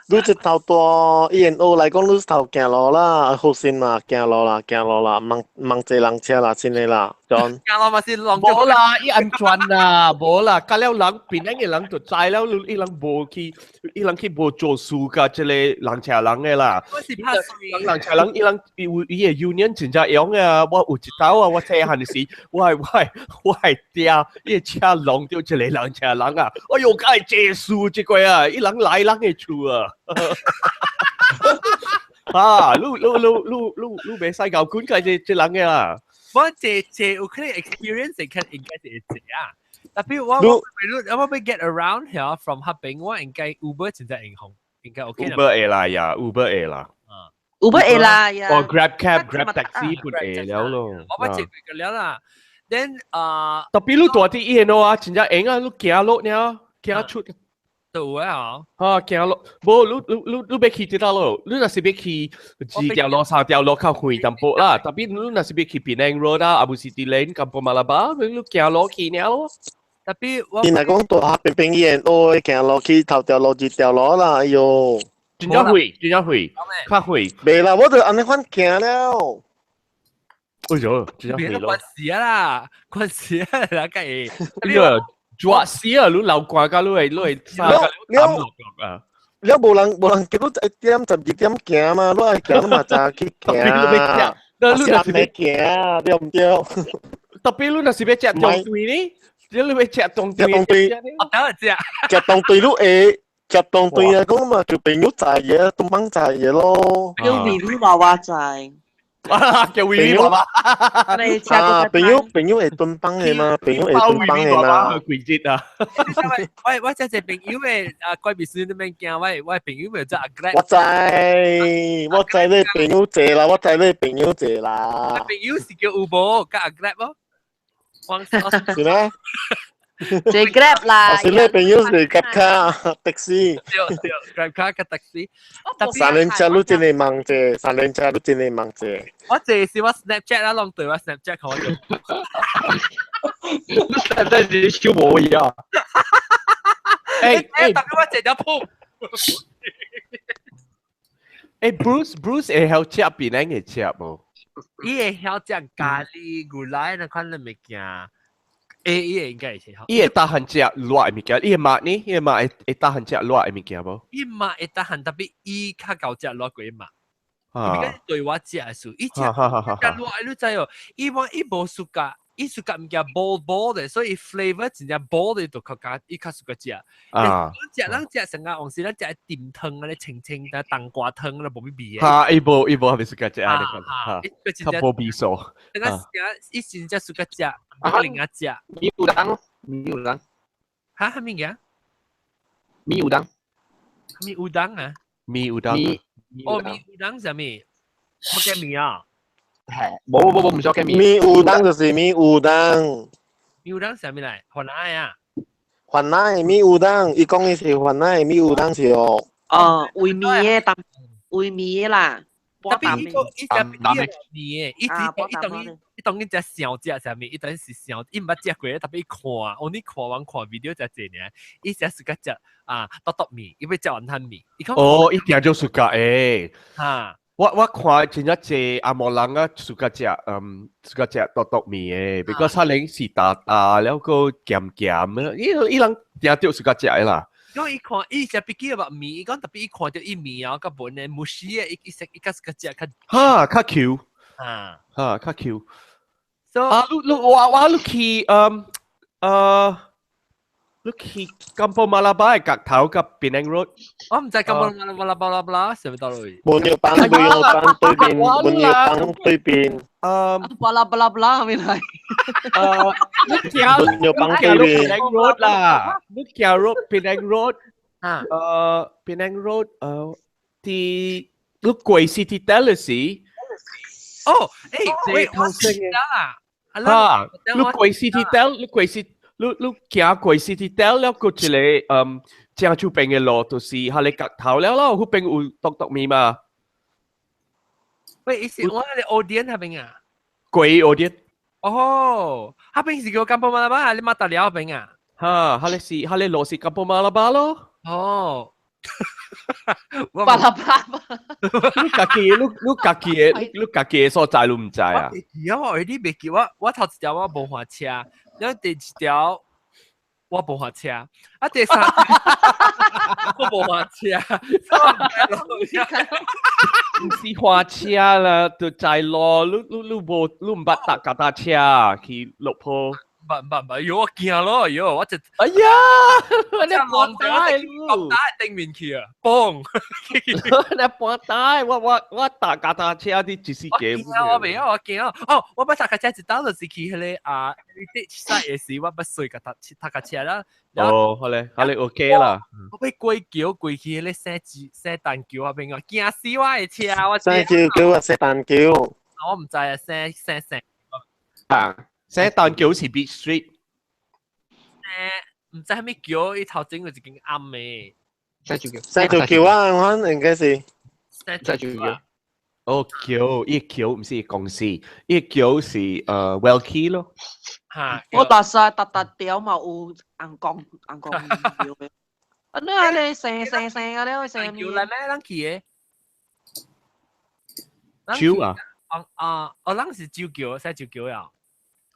你一頭大，E N O 來講，你頭行路啦，好心啦，行路啦，行路啦，茫茫坐人車啦，真的啦，John。行路嘛是浪。無啦，伊安全啦，無啦，隔了人邊個人就知了，伊人無去，伊人去無做事甲這個人車人的啦。我是拍人人車人，伊人伊有伊個 union 真正用啊！我有一道啊，我細漢時，我係我係我係嗲，伊個車弄著一個人車人啊！哎喲，該這事這個啊，伊人來人的厝啊！啊，你你你你你你袂使搞管佢這這人的啦。我這這有可能 experience 可能應該是會這啊。特別我我我我欲 get around here from 彼邊，我應該 Uber 真正用好，應該 OK 啦。Uber 會啦呀，Uber 會啦。 Uber 會啦呀。哦，Grab cab、Grab taxi 不會了咯。我捌坐過了啦。Then 啊，特別你蹛佇伊個啊，真正閒啊，你行路爾，行出。對啊。啊，行路，無你你你你欲去佇佗落？你若是欲去二條路、三條路較遠淡薄啦。特別你若是欲去 Penang Road 啊，抑無是佇 Lane Kampung Malabar，你行路去爾咯。特別我。你若講蹛彼邊邊伊個行路去頭條路、二條路啦，哎喲。真正遠，真正遠，較遠。袂啦，我就按呢款行了。哎喲，真正遠咯。關事啊啦，關事啊，啦，梗係。呢個抓死啊！你流汗甲你會你會衫甲你抌落落啊！了無人無人叫你1點12點行嘛，你愛行你嘛早去行。你是暗暝行，對毋對？特別你若是欲食中對呢？你欲食中對？食中對，我等下食。食中對你會食中對啊，講嘛就朋友載嘢，東方載嘢咯。叫維維娃娃載。叫維維娃娃。啊，朋友朋友會蹲幫的嘛，朋友會蹲幫的嘛。鬼節啊！我我這個朋友的啊，貴賓室那邊驚，我我朋友咪做阿 Grab。我知，我知你朋友坐啦，我知你朋友坐啦。朋友是叫 Uber 佮阿 Grab 咯。是咩？坐 Grab 啦。是你朋友是 Grab car 的士。對對，Grab car 佮的士。三輪車你真係忙者，三輪車你真係忙者。我這是我 Snapchat 啦，攏對我 Snapchat 可就。你 Snapchat 是小無嘢啊？欸欸，特別我這條鋪。欸，Bruce Bruce 會曉食檳榔會食無？伊會曉食咖喱牛奶那款的物件。欸，伊會應該會曉。伊會 tahan 食熱的物件，伊的媽呢？伊的媽會會 tahan 食熱的物件無？伊媽會 tahan，特別伊較𠢕食熱過伊媽。啊！對我食的時，伊食食熱，你知哦？伊話伊無 suka，伊 suka 物件薄薄的，所以 flavor 真正薄的就較加，伊較 suka 食。啊！食咱食成個往時咱食甜湯啊，咧清清的冬瓜湯咧無咩味的。哈！伊無伊無係咪 suka 食啊？你看，較無味素。成個伊真正 suka 食，另外食。麵烏冬，麵烏冬。哈？啥物件？麵烏冬。麵烏冬啊？麵烏冬。哦，麵烏冬啥物？乜嘅麵啊？係，無無無毋是嘅麵。麵烏冬就是麵烏冬。麵烏冬啥物來？番仔啊？番仔麵烏冬，伊講的是番仔麵烏冬是哦。哦，煨麵的淡，煨麵的啦。特別伊個伊食伊麵的，伊伊伊當伊伊當伊食想食啥物，伊當是想，伊毋捌食過，特別伊看，我你看完看 video 食濟爾，伊食 suka 食啊，篤篤麵，伊欲食雲吞麵。哦，伊定就 suka 誒。哈。我我看真正濟紅毛人啊，suka 食嗯，suka 食篤篤麵的，because 他恁是焦焦了閣鹹鹹的，伊伊人定著 suka 食的啦。因為伊看伊食飛機目麵，伊講特別伊看著伊麵啊，佮本的 mushy 的，伊伊食伊較 suka 食較哈較 Q，哈哈較 Q。 So 啊，你你我我你去嗯呃，你去 Kampung Malabar 的角頭佮 Penang Road。我毋知 Kampung Malabar 啦，啥物道理？本藥幫本藥幫對面，本藥幫對面。嗯。巴拉巴拉巴拉，咪來。呃，你行本藥幫對面。 Penang Road 啦，你行 road Penang Road，啊，呃 Penang Road，呃，佇你過 City 時。哦，欸，喂，我記得啦。哈，你過 City 你過 City，你你行過 City 了，閣一個嗯正手邊的路，就是彼个角頭了咯，彼邊有篤篤麵嘛。喂，伊是我係 Odeon 嗰邊啊？貴 Odeon。哦，嗰邊是叫 Kampung Malabar，你馬達了嗰邊啊？哈，哈你是哈你羅是 Kampung Malabar 咯。哦。巴拉巴。你家己，你家己的，你家己的所在你毋知啊？記啊，我有啲袂記，我頭一條我無換車，然後第二條我無換車，啊第三我無換車，毋是換車啦，就在路，你無你毋捌搭腳踏車去落坡。唔唔唔，喲我驚咯，喲我就哎呀，你搬帶你，搬帶頂面去啊，嘣！你搬帶，我搭腳踏車啲就是個。我未啊，我驚啊！哦，我捌搭腳車一道就是去彼個啊，啲賽的時我捌睡腳踏搭腳車啦。哦，好咧，好咧，OK 啦。我欲過橋過去彼個聖聖誕橋嗰邊啊，驚死我的車！我聖橋橋啊，聖誕橋。我毋知啊，聖聖聖啊。聖誕橋是 Beach Street。毋知蝦米橋，伊頭前有一間暗的。聖橋橋。聖橋橋啊，我應該是。聖橋橋。哦，橋，伊橋毋是公司，伊橋是Wellkey 咯。嚇！我搭晒搭搭條嘛有紅光紅光橋嘅。啊，你啊你成成成啊你成。橋來咩？咱去的。橋啊？啊啊！哦，咱是酒橋，聖酒橋啊。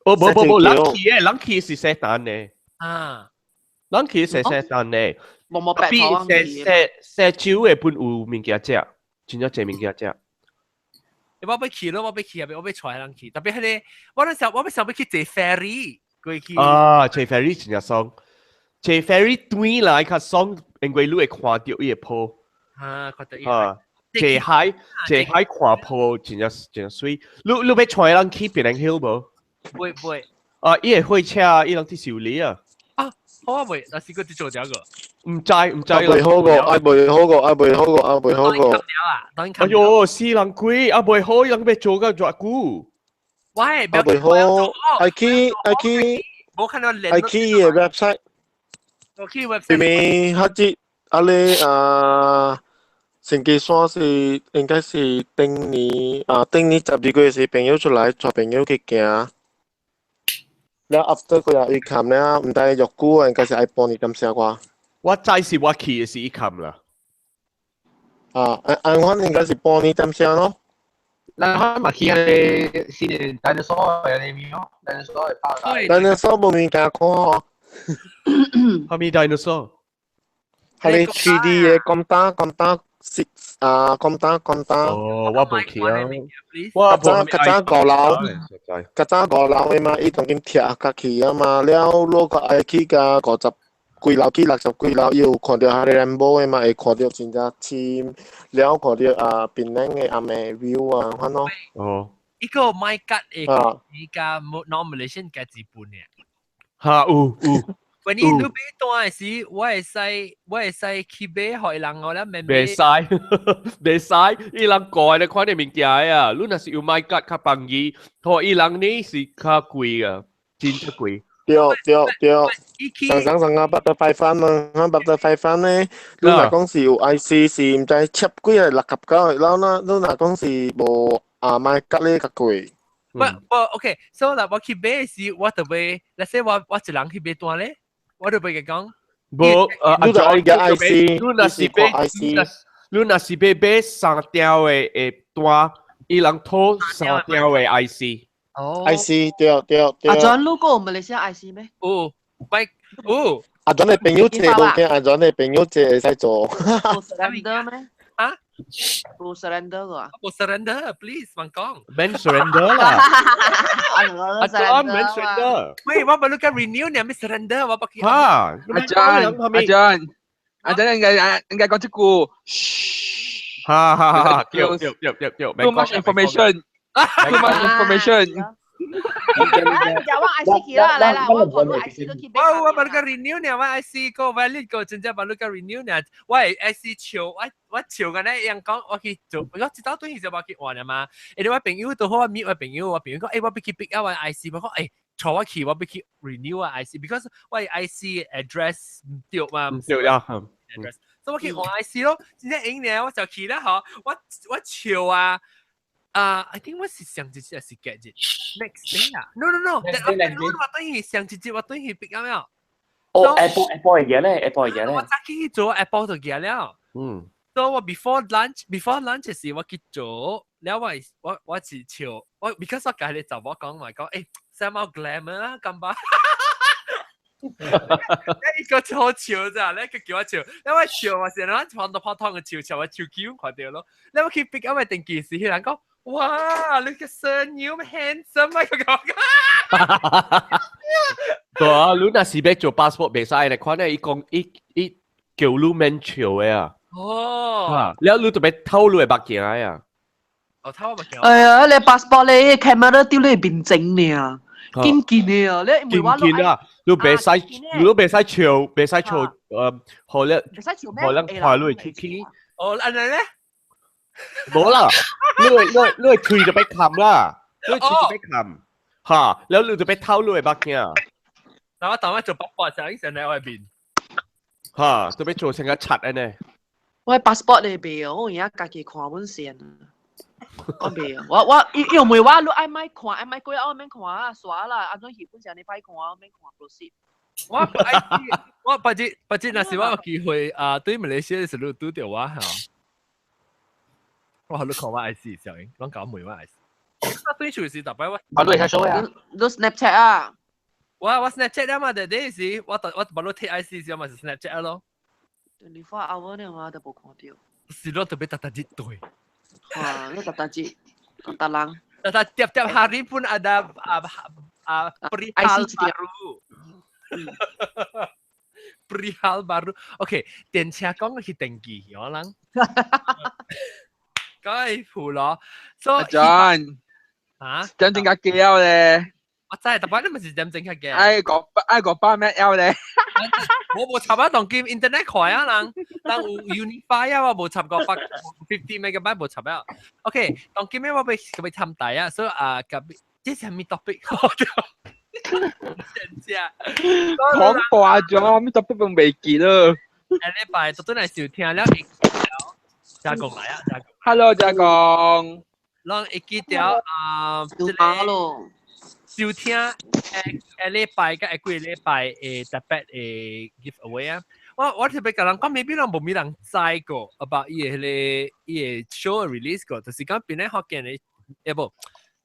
哦，無無無，人去的，人去是聖誕的。啊，人去是聖誕的。無無白頭聖聖聖酒的本有物件食，真正濟物件食。我欲去咯，我欲去啊！我欲帶人去，特別彼個，我那時候我欲想欲去坐 ferry 過去。啊，坐 ferry 真正爽，坐 ferry 轉來較爽，因為你會看著伊的波。啊，看著伊。啊，坐海坐海看波真正真正媠。你欲帶人去檳城 Hill 無？會會。啊！伊個火車，伊人去修理啊。啊，好啊，未，那是個佇做這個。毋知毋知。啊，袂好過，啊袂好過，啊袂好過，啊袂好過。哎喲，死人鬼，啊袂好，伊人欲做到偌久。喂，啊袂好，愛去愛去，無看到愛去伊個 website。我去 website。因為彼節啊咧啊，成吉山是應該是頂年啊，頂年12月時朋友出來帶朋友去行。了 after 幾日伊冚了，毋知偌久啊，應該是愛半年點聲啩。我知是我去的時伊冚啦。啊，按按應該是半年點聲咯。咱可嘛去彼個新的 dinosaur 的面哦，dinosaur 的拍。 dinosaur 無物件看哦。啥物 dinosaur？彼個 3D 的咁大咁大。是啊，咁大咁大。哦，我無去啊。我較早較早五樓，較早五樓的嘛，伊當今拆較去啊嘛，了如果愛去甲50幾樓去60幾樓，伊有看著彼個 rainbow 的嘛，會看著真正深，了看著啊檳城的暗暝 view 啊，款咯。哦。伊個 MyKad 的伊加 non-Malaysian 加一半爾。哈，有有。喂，你買單的時，我會使去買予人我咧，免袂使，袂使，伊人過來看你物件啊！你若是有 MyKad 較便宜，予伊人呢是較貴啊，真正貴。對對對，上上上啊，butterfly 飯啊，butterfly 飯呢，你若講是有 IC 是毋知七幾係69，然後呢，你若講是無啊 MyKad 咧較貴。不不，OK，所以啦，我去買時，我就買，let's say 我一人去買單咧。我就俾佢講，無，你就愛個 IC，你若是買，你若是欲買三條的的單，伊人討三條的 IC。哦，IC 對對對。阿 John，你過馬來西亞 IC 咩？有，喂，有。阿 John 的朋友借無驚，阿 John 的朋友借會使做。無 surrender 咩？啊？無 surrender 個啊？無 surrender，please，莫講。免 surrender 啦。阿 John 免 surrender。喂，我把你個 renew 你咪 surrender，我不去。哈，阿 John，阿 John，阿 John 應該講這句。哈哈哈！對對對對對。 Too much information。Too much information。有我 IC 去啦，來啦，我看你 IC 都去。我把你個 renew 呢，我 IC 個 valid 個真正把你個 renew 呢，我 IC 笑我笑緊咧，人講我去做，我知道對就我去換啦嘛。因為我朋友都好，我meet 我朋友，我朋友講，我欲去 pick up 我 IC，我講，坐我去，我欲去 renew 我 IC，because 我 IC address 毋對嘛，毋對啊，address，所以我去換 IC 咯，真正應呢，我就去啦，嗬，我笑啊。啊，I think 我是上一日還是隔日？Next day 啊？No no no， Next day, next day. 我等於上一日我等於 pick up 了。哦，Apple Apple 嘅嘢咧，Apple 嘅嘢咧。我早起去做 Apple 就寄了。所以我 before lunch 時我去做，了我是笑，我 because 我共彼个查某講嘛講，欸，somehow glamour 啊，感覺。伊個好笑咋，你佢叫我笑，你我笑嘛是，我放到拍湯嘅笑，笑我笑叫看到咯。你我去 pick up 嘅電視時，彼人講，哇，你個聲音 handsome 啊，佢講。對啊，你若是欲做 passport 袂使咧，看咧伊講伊伊叫你免笑的啊。哦。了你就欲偷你的目鏡啊。哦，偷我目鏡。哎呀，你 passport 咧，camera 丟你面前呢，緊緊的啊，你唔會話緊緊啊，你袂使，你都袂使笑，袂使笑，予咧，袂使笑咩？予人看你去去。哦，按呢咧？無啦，你會喙就欲冚啦，你喙就欲冚，哈，了你就欲偷你的目鏡。但我當我做 passport 時，伊成喺外邊。哈，就欲做成個賊按呢。我 passport 你袂哦，我而家家己看本先。我袂啊，我伊伊又問我，你愛莫看，愛莫過，我免看啊，煞啦，按怎戲本上你歹看，我免看 proceed。我愛我別日別日，若是我有機會啊，對馬來西亞時你拄著我嚇，我予你看我 IC 小英，攏共我問我 IC。我對厝時逐擺我，啊，你會使 show 啊？你 Snapchat 啊？我 Snapchat 啊嘛，但係時我我捌你睇 IC 時，嘛是 Snapchat 咯。 24 hour 呢嘛都無看到。是咯，特別逐逐日對。哇，你逐逐日，逐逐人。 Tiap-tiap hari pun ada perihal baru. Perihal baru. OK，電車講去登記，可能。講係符咯。所阿 John，啊？點正較叫咧？我知，特別你咪是點正較嘅。愛個八咩 L 咧？我無插啊，當今 internet 快啊，人人有 Unifi 啊，我無插過150 megabyte 無插啊。OK，當今我欲欲參大啊，所以啊，佮這是啥物 topic？真正講大咗，咩 topic 都未記咯。下禮拜就真係收聽了，加工來啊，加工。 Hello，加工。攏會記得啊，這個收聽下下禮拜佮下幾個禮拜會特別會 give away 啊。我特別共人講，maybe 人無物人知過，about 伊个彼个伊个 show release 過，就是講檳城福建的，欸無，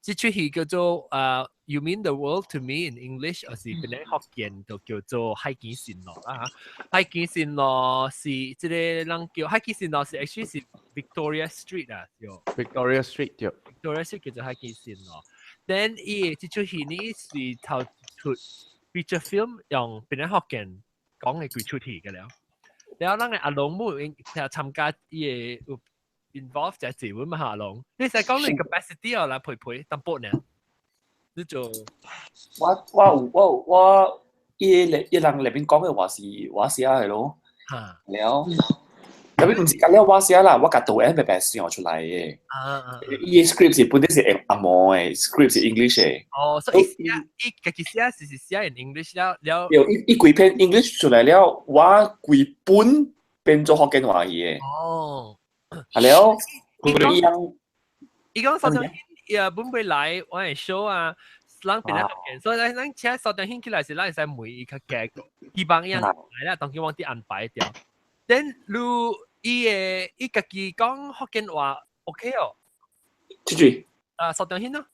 這齣戲叫做You Mean the World to Me in English，抑是檳城福建就叫做海墘新路啊。海墘新路是這個人叫海墘新路是 actually 是 Victoria Street 啊，對。 Victoria Street 對。 Victoria Street 叫做海墘新路。Then 伊個這齣戲呢是頭出 feature film 用檳城福建講的幾齣戲嘅了。然後咱的阿龍母因參加伊個有 involve 在這份嘛阿龍，你使講你 capacity 哦來陪陪淡薄呢？你做我我有我有我伊個伊人內面講的話是我寫的咯。了，特別毋是共了我寫啦，我共導演白白想出來的。伊個 script 是本身是紅毛的，script 是 English 的。哦，所以伊寫伊家己寫是是寫 in English 了了。對，伊伊規篇 English 出來了，我規本變做福建話去的。啊了，伊樣伊講蘇長興也本袂來我的 show 啊，咱變咧福建，所以咱咱請蘇長興起來是咱會使問伊較加，希望伊來啦，當今我佇安排掉。Then 你伊的伊家己講福建話 OK 哦。出去。啊，蘇長興咯。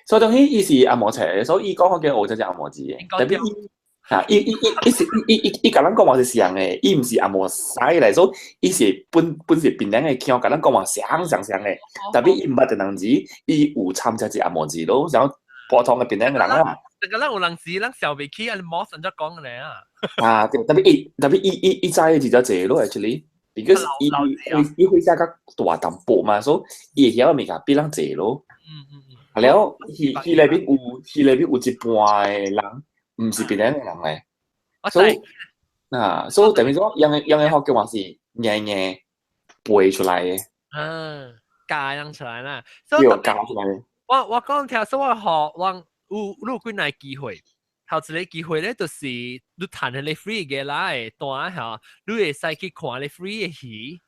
蘇長興伊是紅毛冊，所以伊講福建話真正紅毛字的。特別伊啊，伊伊伊伊是伊伊伊共咱講話是像的，伊毋是紅毛使來，所以伊是本本是檳城的腔，共咱講話像像像的。特別伊毋捌檳城字，伊有參加一紅毛字咯，然後普通的檳城的人啊。這個咱有人時咱想袂起，啊，你莫順則講咧啊。啊，對，特別伊特別伊伊伊知的字較濟咯，actually。because 伊伊伊會寫較大淡薄嘛，所以伊會曉的物件比咱濟咯。啊了，戲戲內面有戲內面有一半的人，毋是檳城的人咧。所以啊，所以等於講，樣个樣个福建話是硬硬背出來的。嗯，教樣出來啦。對，教出來。我講聽說我學，我有你有幾若機會。頭一個機會咧，就是你趁彼個 free 嘅啦的單嚇，你會使去看咧 free 的戲，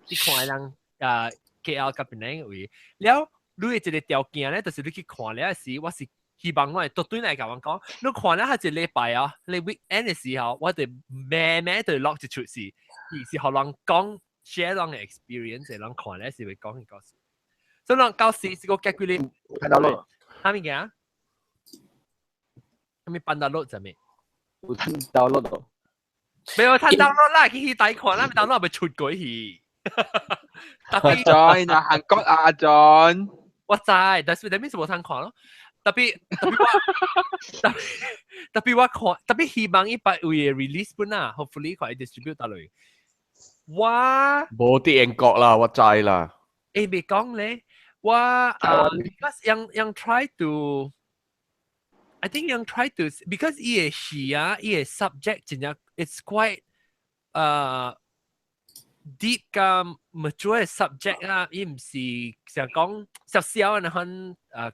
去看人啊 KL 佮檳城位。了，你的一個條件咧，就是你去看了時，我是希望我會絕對來共我講，你看了下一禮拜啊，你 weekend 的時候，我就慢慢就落一出是，而是予人講 share 人的 experience，人看了是會講個故事。所以人到時是個結幾日，看到咯，啥物件？啥物搬到落啥物？有趁 download 到。沒有趁 download 啦，去去大看啦，download 未出過去。阿 John 啊，韓國阿 John，我知，但是 that means 無通看咯。特別特別我特特別我看，特別希望伊百位 release 本啊，hopefully 可以 distribute 到嚟。我無佇英國啦，我知啦。欸未講咧，我啊，because 樣樣 try to。I think 樣 try to because 伊個戲啊，伊個 subject 真正 it's quite deep 佮 mature subject 啊，伊毋是想講小小的很有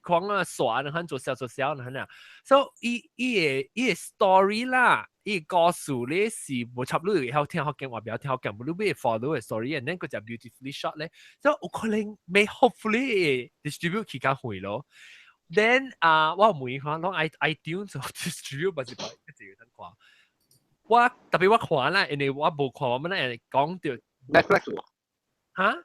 講啊耍的很做小做小的很啊，所以伊伊個伊個 story 啦，伊個故事咧是無插你會曉聽福建話，袂曉聽福建，無你會 follow 個 story，and then 佢就 beautifully shot 咧，所以有可能未 hopefully distribute 去較遠咯。Then 啊，我問伊看，攏 iTunes distribute 嘛是擺一個等看。我特別我看啦，因為我無看，我們咧講到 Netflix 哈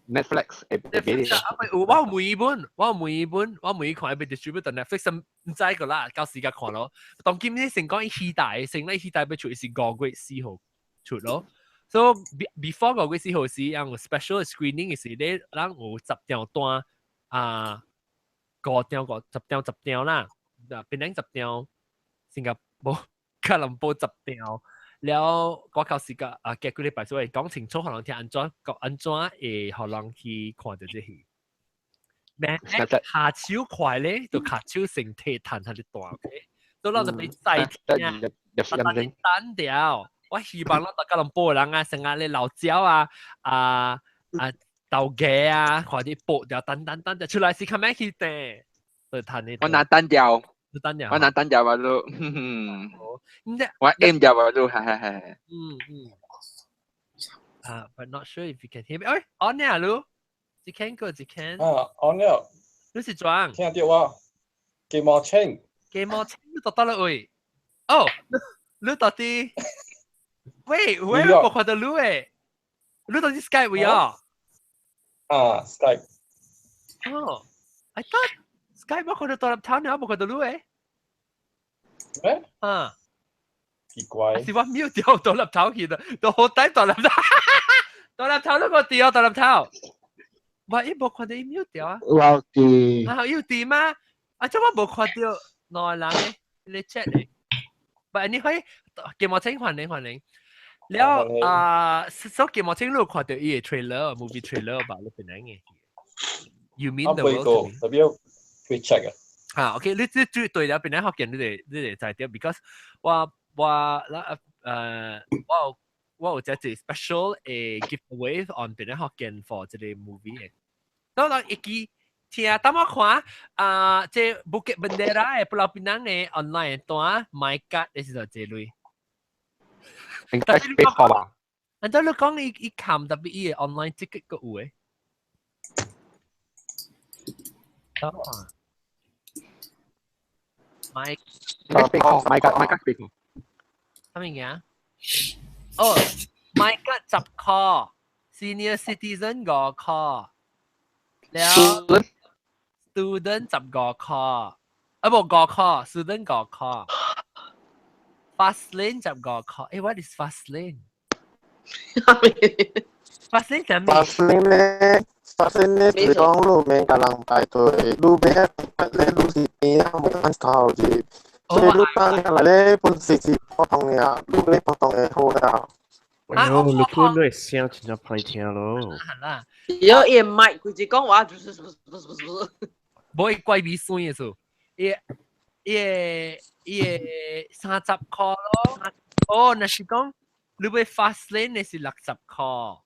？Netflix 會俾你。啊，有我有每本，我有每本，我每看會 distribute 到 Netflix，毋知個啦，到時間看咯。當今呢先講伊期待，先咧期待欲出是5月4號出咯。So before 5月4號時，有 special screening 時咧，咱有十張單啊。五張五十張十張啦，啊，檳城十張，新加坡吉隆坡十張，了我到時間啊，過幾禮拜所以講清楚，予人聽按怎，按怎會予人去看著這戲。咩？下手快咧，就下手成體彈下啲大，OK？所以咱就欲再聽，單調。我希望咱大吉隆坡的人啊，成日咧老椒啊，啊啊。豆芽啊，看啲薄掉，等等等就出來是較咩去的？就彈呢。我拿單調，單調，我拿單調吧都，我 M 調吧都，係係係。嗯嗯。啊，but not sure if you can hear me。哎，on 了嚕，一can 個一 can。啊，on 了。你是怎？聽到我？雞毛清。雞毛清，你到佗落位？哦，你到底？喂喂，我看到你誒，你到底 Skype 位啊？啊，Skype。哦，I thought Skype 我看到大粒頭呢，我無看到你誒。咩？啊。奇怪。是我 mute 掉大粒頭去的，都好抵大粒頭，大粒頭都無掉大粒頭。我伊無看到伊 mute 掉啊。有佇。啊，有佇嗎？啊，這我無看到兩個人誒，你 chat 誒。But anyway，雞毛清歡迎歡迎。了啊，所以雞毛清你有看到伊個 trailer，movie trailer 吧？你邊樣嘅？You mean the world to me？特別會 check 啊。啊，OK，你這對對了，邊樣學見你哋你哋知到，because 我我啦我有我有這一 special 誒 giveaway on 邊樣學見 for 這個 movie 嘅。當然一記聽，等我看啊，這 Bukit Bendera 嘅 Pulau Pinang 嘅 online 單 MyKad 你是就這類。應該是被考吧？人哋你講伊伊看特別伊個 online ticket 個有誒。等我看。買被考，MyKad MyKad 被考。啥物件？哦，MyKad 10箍，senior citizen 5箍，了 student 15箍，啊無五箍，student 五箍。Fast lane 15箍，誒，what is fast lane？fast lane 係咩？Fast lane 咧，fast lane 咧，就是講路免共人排隊，路邊咧路是邊啊，無通頭入，所以你等下來咧，本身是普通嘅，路咧普通嘅好啦。哎喲，你看你聲真正歹聽咯。係啦。有伊麥佢就講話，就是不是不是不是。無伊怪味酸嘅數，伊伊伊30箍咯。哦，若是講你欲 fast lane 的是60箍。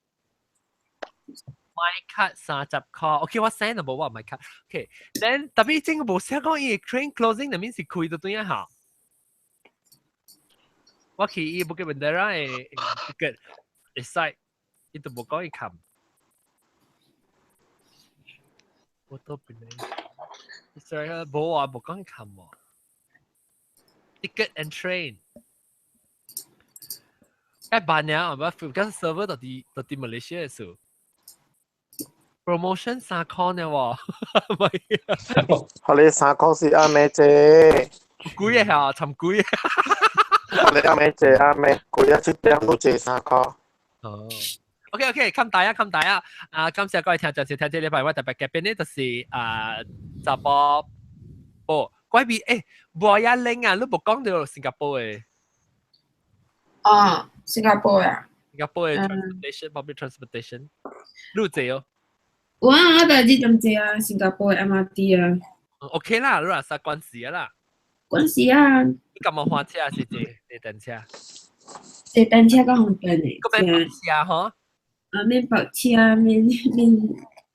MyKad 30箍，OK，我 send 無我 MyKad。OK，then 特別這個無寫講伊 train closing 那面是開到對一下。我去伊 Bukit Bendera 的 ticket 的 site，伊都無講伊冚。我都變咧。Sorry 啊，無啊，無講冚喎。Ticket and train。一辦了，係咪？跟 server 到底馬來西亞數。Promotion 3箍呢喎，唔係。學你3箍是阿咩啫？貴啊，尋貴。你阿咩借阿咩？貴啊，7點都借3箍。哦。OK OK，冚大啊，冚大啊！啊，感謝各位聽眾收聽這禮拜我特別嘉賓呢，就是啊，查埔哦，怪比誒，無一零啊，你無講到新加坡嘅。哦，新加坡啊。新加坡嘅 transportation public transportation，你坐哦。我就知點坐啊，新加坡嘅 MRT 啊。 OK 啦，你話實關事啊啦。關事啊。你敢冇花車還是坐坐電車？坐單車較方便嘅。個免泊車吼？啊，免泊車，免免。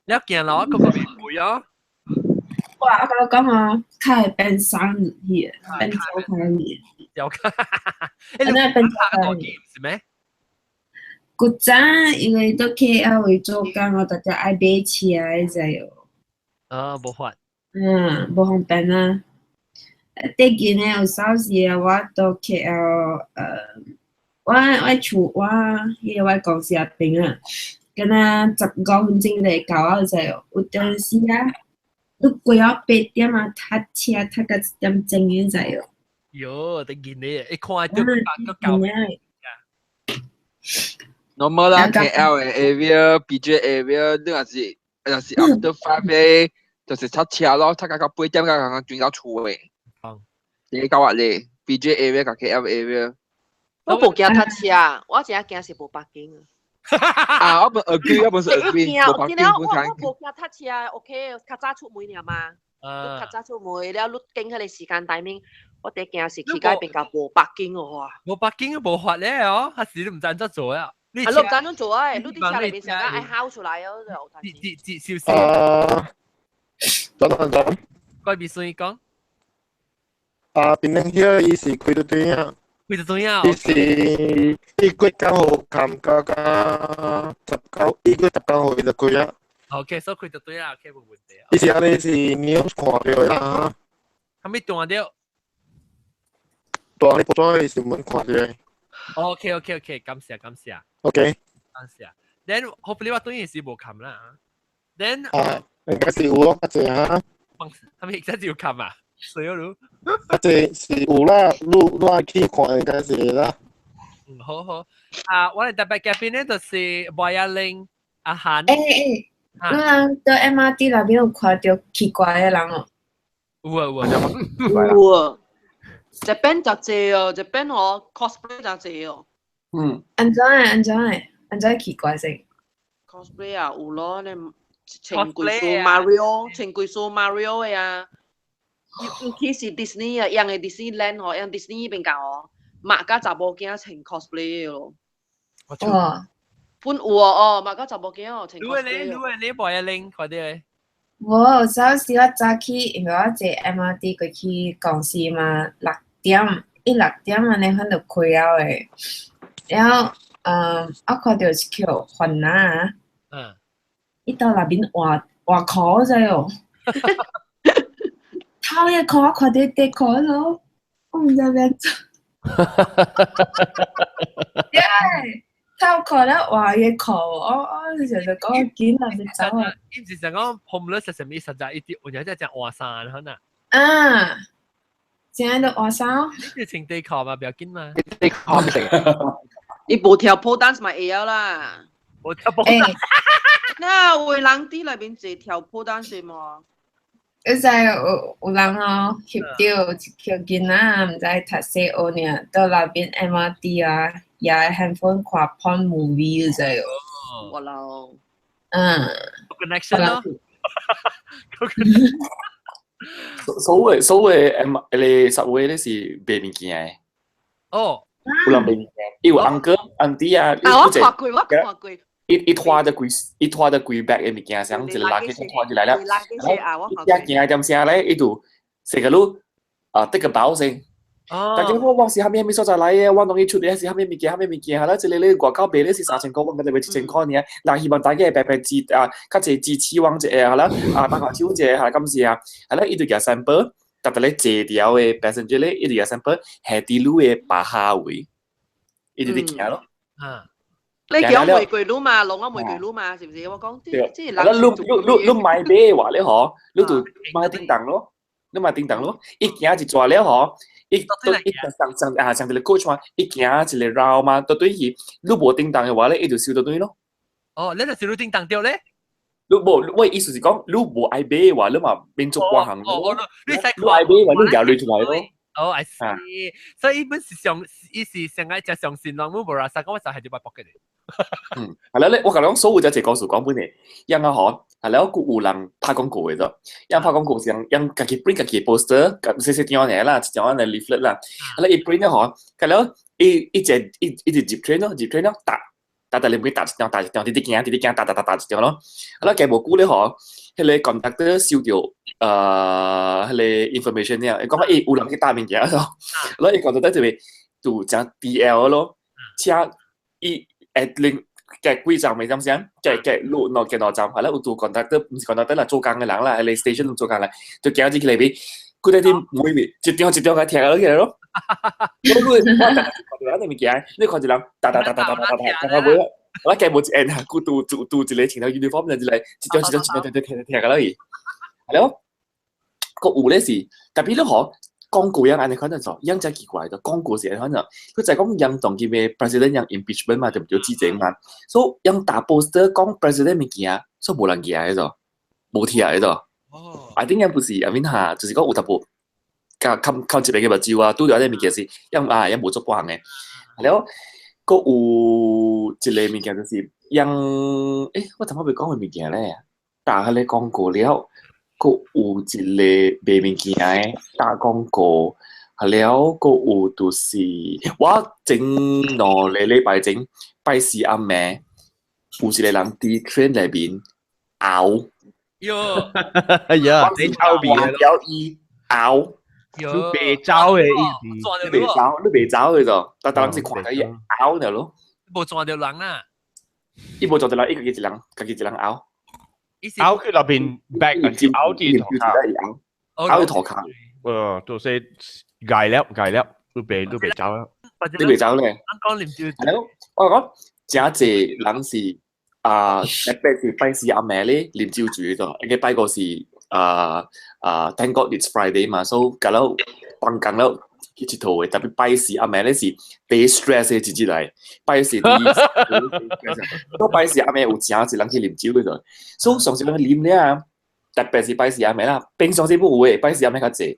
你行路啊，個個免貴哦。哇！我甲你講啊，較會變送去，變走開去。有卡。欸，你變走開去是咩？古早因為到 KL 位做工，我逐日愛買車，你知哦。啊，無法。嗯，無方便啊。最近呢，有啥時啊，我到 KL，我厝我彼個我公司仔邊啊，敢若15分鐘就會到啊，你知哦。有陣時啊，你過了8點啊，塞車塞到1點鐘，你知哦。喲，得見你，一看就八個九。 Normal 啦，KL 嘅 area、PJ area，你若是 after 5 咧，就是塞車咯，塞到8點才剛剛轉到厝嘅。你搞話咧，PJ area 佮 KL area。我無驚塞車，我真驚是無 parking。啊，我本 agree，我本是 agree，無 parking。我無驚塞車，OK，較早出門爾嘛。你較早出門了，你經彼個時間 timing，我第驚是去到變較無 parking 哦哇。無 parking 無法咧哦，還是你毋知按怎做啊？啊，你毋知按怎做啊？你佇車內面成日愛喊出來哦，就這這這少少。啊，等等等。怪秘書講。啊，檳榔葉伊是開得對啊。開得對啊。伊是伊月9號冚到到19，伊月19號伊就開啊。 OK，所以開得對啊，OK 無問題。伊是按呢是 news 看著啦。啥物斷著？斷你報紙新聞看著。 OK，感謝感謝。 OK。感謝。Then hopefully 我當然是無冚啦。Then 啊，應該是有咯，較濟哈。啥物真是有冚啊？水咯你。較濟是有啦，你愛去看應該是啦。嗯，好好。啊，我哋特別嘉賓呢，就是黃亞玲阿韓。欸欸，你人到 MRT 內面有看著奇怪的人哦？有啊有啊。有啊。這邊就濟哦，這邊哦 cosplay 就濟哦。嗯。按怎的？按怎的？按怎奇怪性？cosplay 啊，有咯，你穿規束 Mario，穿規束 Mario 的啊。尤其是 Disney 啊，樣的 Disneyland 哦，樣 Disney 邊間哦，馬甲查某囝穿 cosplay 的咯。哇！本有哦，哦，馬甲查某囝哦，穿 cosplay。你你你無一拎，快啲。無，有時我早起，因為我坐 MRT 過去公司嘛，六點一六點按呢，反就開了的。然後，我看著是叫番仔，伊到內面換換褲知哦。頭一褲我看著底褲咯，我毋知欲按怎。對，頭褲了換伊褲，我就就講緊啊，就走啊。伊毋是想講 homeless 係啥物實在，伊啲有影真正換衫可能。啊，正都換衫。你穿底褲嘛，不要緊嘛。底褲唔成。伊無跳 pole dance 嘛會曉啦。無跳 pole dance。那有人佇內面坐跳 pole dance 嘛？你知有人哦，翕著一個囡仔，毋知讀細學爾，到內面 MRT 啊，攑 handphone 看 porn movie 你知哦。哇佬。嗯。 Connection 咯。所謂 M 你 subway 咧是賣物件的。哦。有人賣物件，伊有 uncle auntie 啊。啊，我看過，我看過。伊拖著規 bag 的物件，像一個垃圾拖入來了。然後伊行點聲咧，伊就成個路啊，得個包先。大家我是蝦米蝦米所在來嘅，我當伊出嚟是蝦米物件，蝦米物件，係啦，這個咧外口賣咧是3000塊，我今日賣1000塊爾。嗱，希望大家白白支啊，較濟支持我一下，係啦，啊，打下手一下，係感謝啊，係啦，伊就夾 sample，特別咧坐掉嘅 passenger 咧，伊就夾 sample 下啲路嘅巴哈位，伊就佇行咯。啊。你叫玫瑰露嘛，攏我玫瑰露嘛，是唔是？我講對，這係啦，你你你你買買話咧嗬，你就買叮當咯，你買叮當咯，一行一逝了嗬。伊都伊上上啊上一個 coach 嘛，伊行一個繞嘛，到對去，你無叮當的話咧，伊就收到對咯。哦，你就收到叮當掉咧？你無，我意思是講，你無愛買的話，你嘛免做掛行咯。你你愛買的話，你搖落出來咯。哦，I see。所以伊本是上，伊是上愛食上新人，我無啦，三個我就係就擺博嘅。嗯，係啦，咧我甲你講，所有這個故事講本嘅，樣啊嗬，係啦，閣有人拍廣告嘅啫，樣拍廣告是樣家己 print 家己 poster，細細張爾啦，一張仔 leaflet 啦，係啦，伊 print 了嗬，佢了伊伊一伊伊就入 train 咯，入 train 咯，打打打你唔打一張，打一張，直直行，直直行，打打打打一張咯，係啦，加無久咧嗬，彼個 conductor 收著彼個 information 了，伊講欸有人去打物件咯，然後伊 conductor 就會就誠 DL 咯，車伊。誒另嘅幾站未點先，嘅嘅路喏嘅兩站，係啦，有做 conductor，唔是 conductor 啦，做工嘅人啦，喺 station 做工啦，就行入去內面，佢哋啲每面一張一張嘅聽落去咯。你你我看到人物件，你看一人哒哒哒哒哒哒哒哒，哒尾，我計無一按下，佢拄拄拄一個穿條 uniform 就一個一張一張一張一張聽聽落去，係咯。個有咧是，特別你嗬。廣告樣按呢款就做，樣真奇怪的。廣告是按呢款，佢就講樣當今嘅 president 樣 impeachment 嘛，對唔對？之前嘛，所以樣打 poster 講 president 物件，所以無人記得咗，無聽得咗。哦，I think 樣不是，I mean 哈，就是講有淡薄，較靠靠一邊嘅目睭啊，拄著這物件是樣啊，樣無做半項嘅。了後，閣有一個物件就是樣，欸，我怎麼會講嘅物件咧？打彼個廣告了。閣有一個賣物件的打廣告，了閣有就是我前2個禮拜前拜四暗暝，有一個人佇 train 內面拗，喲，哎呀，你臭味啊！了伊拗，你袂走的意思，你袂走，你袂走的就，但當時看到伊拗了咯，無撞著人啦，伊無撞著人，伊家己一人，家己一人拗。拗佢那邊 back 拗啲頭卡，拗啲頭卡，都是戒了戒了，都被走了，你袂走咧？係咯，我講誠濟人是啊，特別是拜四暗暝咧，啉酒醉咗，因為拜五是啊啊，Thank God it's Friday 嘛，所以搞到放工了去𨑨迌的，特別拜四暗暝咧是第 stress 的一日來，拜四第，都拜四暗暝有誠濟人去啉酒的咗，所以上次人啉了，特別是拜四暗暝啦，平常時無有的，拜四暗暝較濟，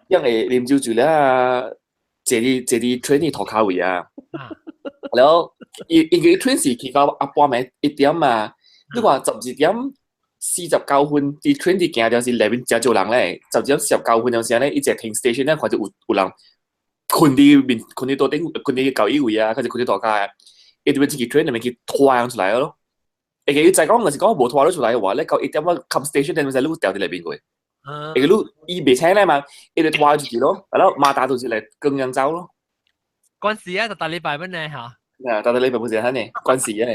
因為啉酒醉了，坐佇坐佇 train 的塗跤位啊，然後伊伊個 train 是去到啊半暝1點嘛，你看12點49分，佇 train 佇行就是內面誠少人咧，12點49分陣時咧，伊一停 station 咧，看著有有人睏佇面，睏佇桌頂，睏佇交椅位啊，還是睏佇塗跤啊，伊就欲進去 train 內面去拖人出來咯。會記伊知講，若是講無拖你出來的話，咧到1點我 come station 陣時，你掉佇內面過。會記你伊袂醒咧嘛，伊就拖出去咯，然後馬達就是來跟人走咯。關事啊，就大禮拜乜呢嚇？啊，大禮拜不是安尼，關事啊。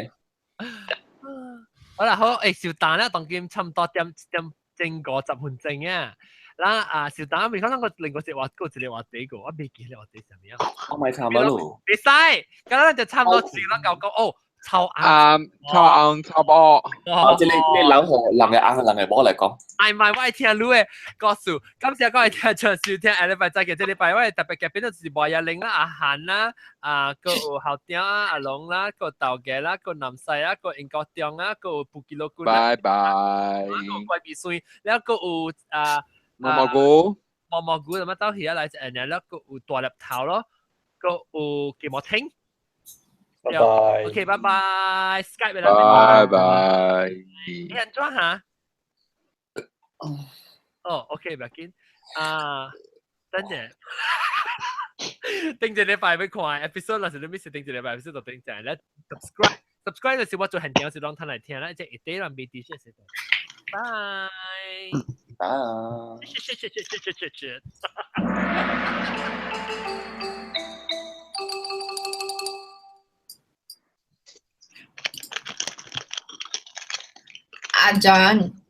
好啦，好，欸，小蛋咧，當今差唔多點點正50分鐘啊。嗱啊，小蛋未可能個另外一個話，個一個話題個，我未記得話題啥物啊。我咪差唔多咯。袂使，咁咱就差唔多時咱夠講哦，臭紅，臭紅臭某。啊，這個這人和人的紅，人的某來講。哎，唔係，我愛聽你的故事，感謝各位聽眾收聽，下禮拜再見。這禮拜我的特別嘉賓就是賴亞玲啦、阿韓啦、啊，閣有校長啊、阿龍啦、閣有豆家啦、閣南西啊、閣英國中啊、閣有布吉羅君啦。拜拜。閣有怪秘孫，了閣有啊。毛毛菇。毛毛菇，什麼走起來，然後閣有大粒頭咯，閣有雞毛聽。拜拜。 OK，拜拜。Skype 拜拜。你按怎哈？哦，OK，不要緊。啊，等陣，頂一禮拜欲看 episode，若是你 miss 頂一禮拜 episode 就頂陣。來 subscribe，subscribe 就是我做現場是攏通來聽啦，這一堆人未佇先。拜。拜。謝謝謝謝謝謝謝謝。阿 John。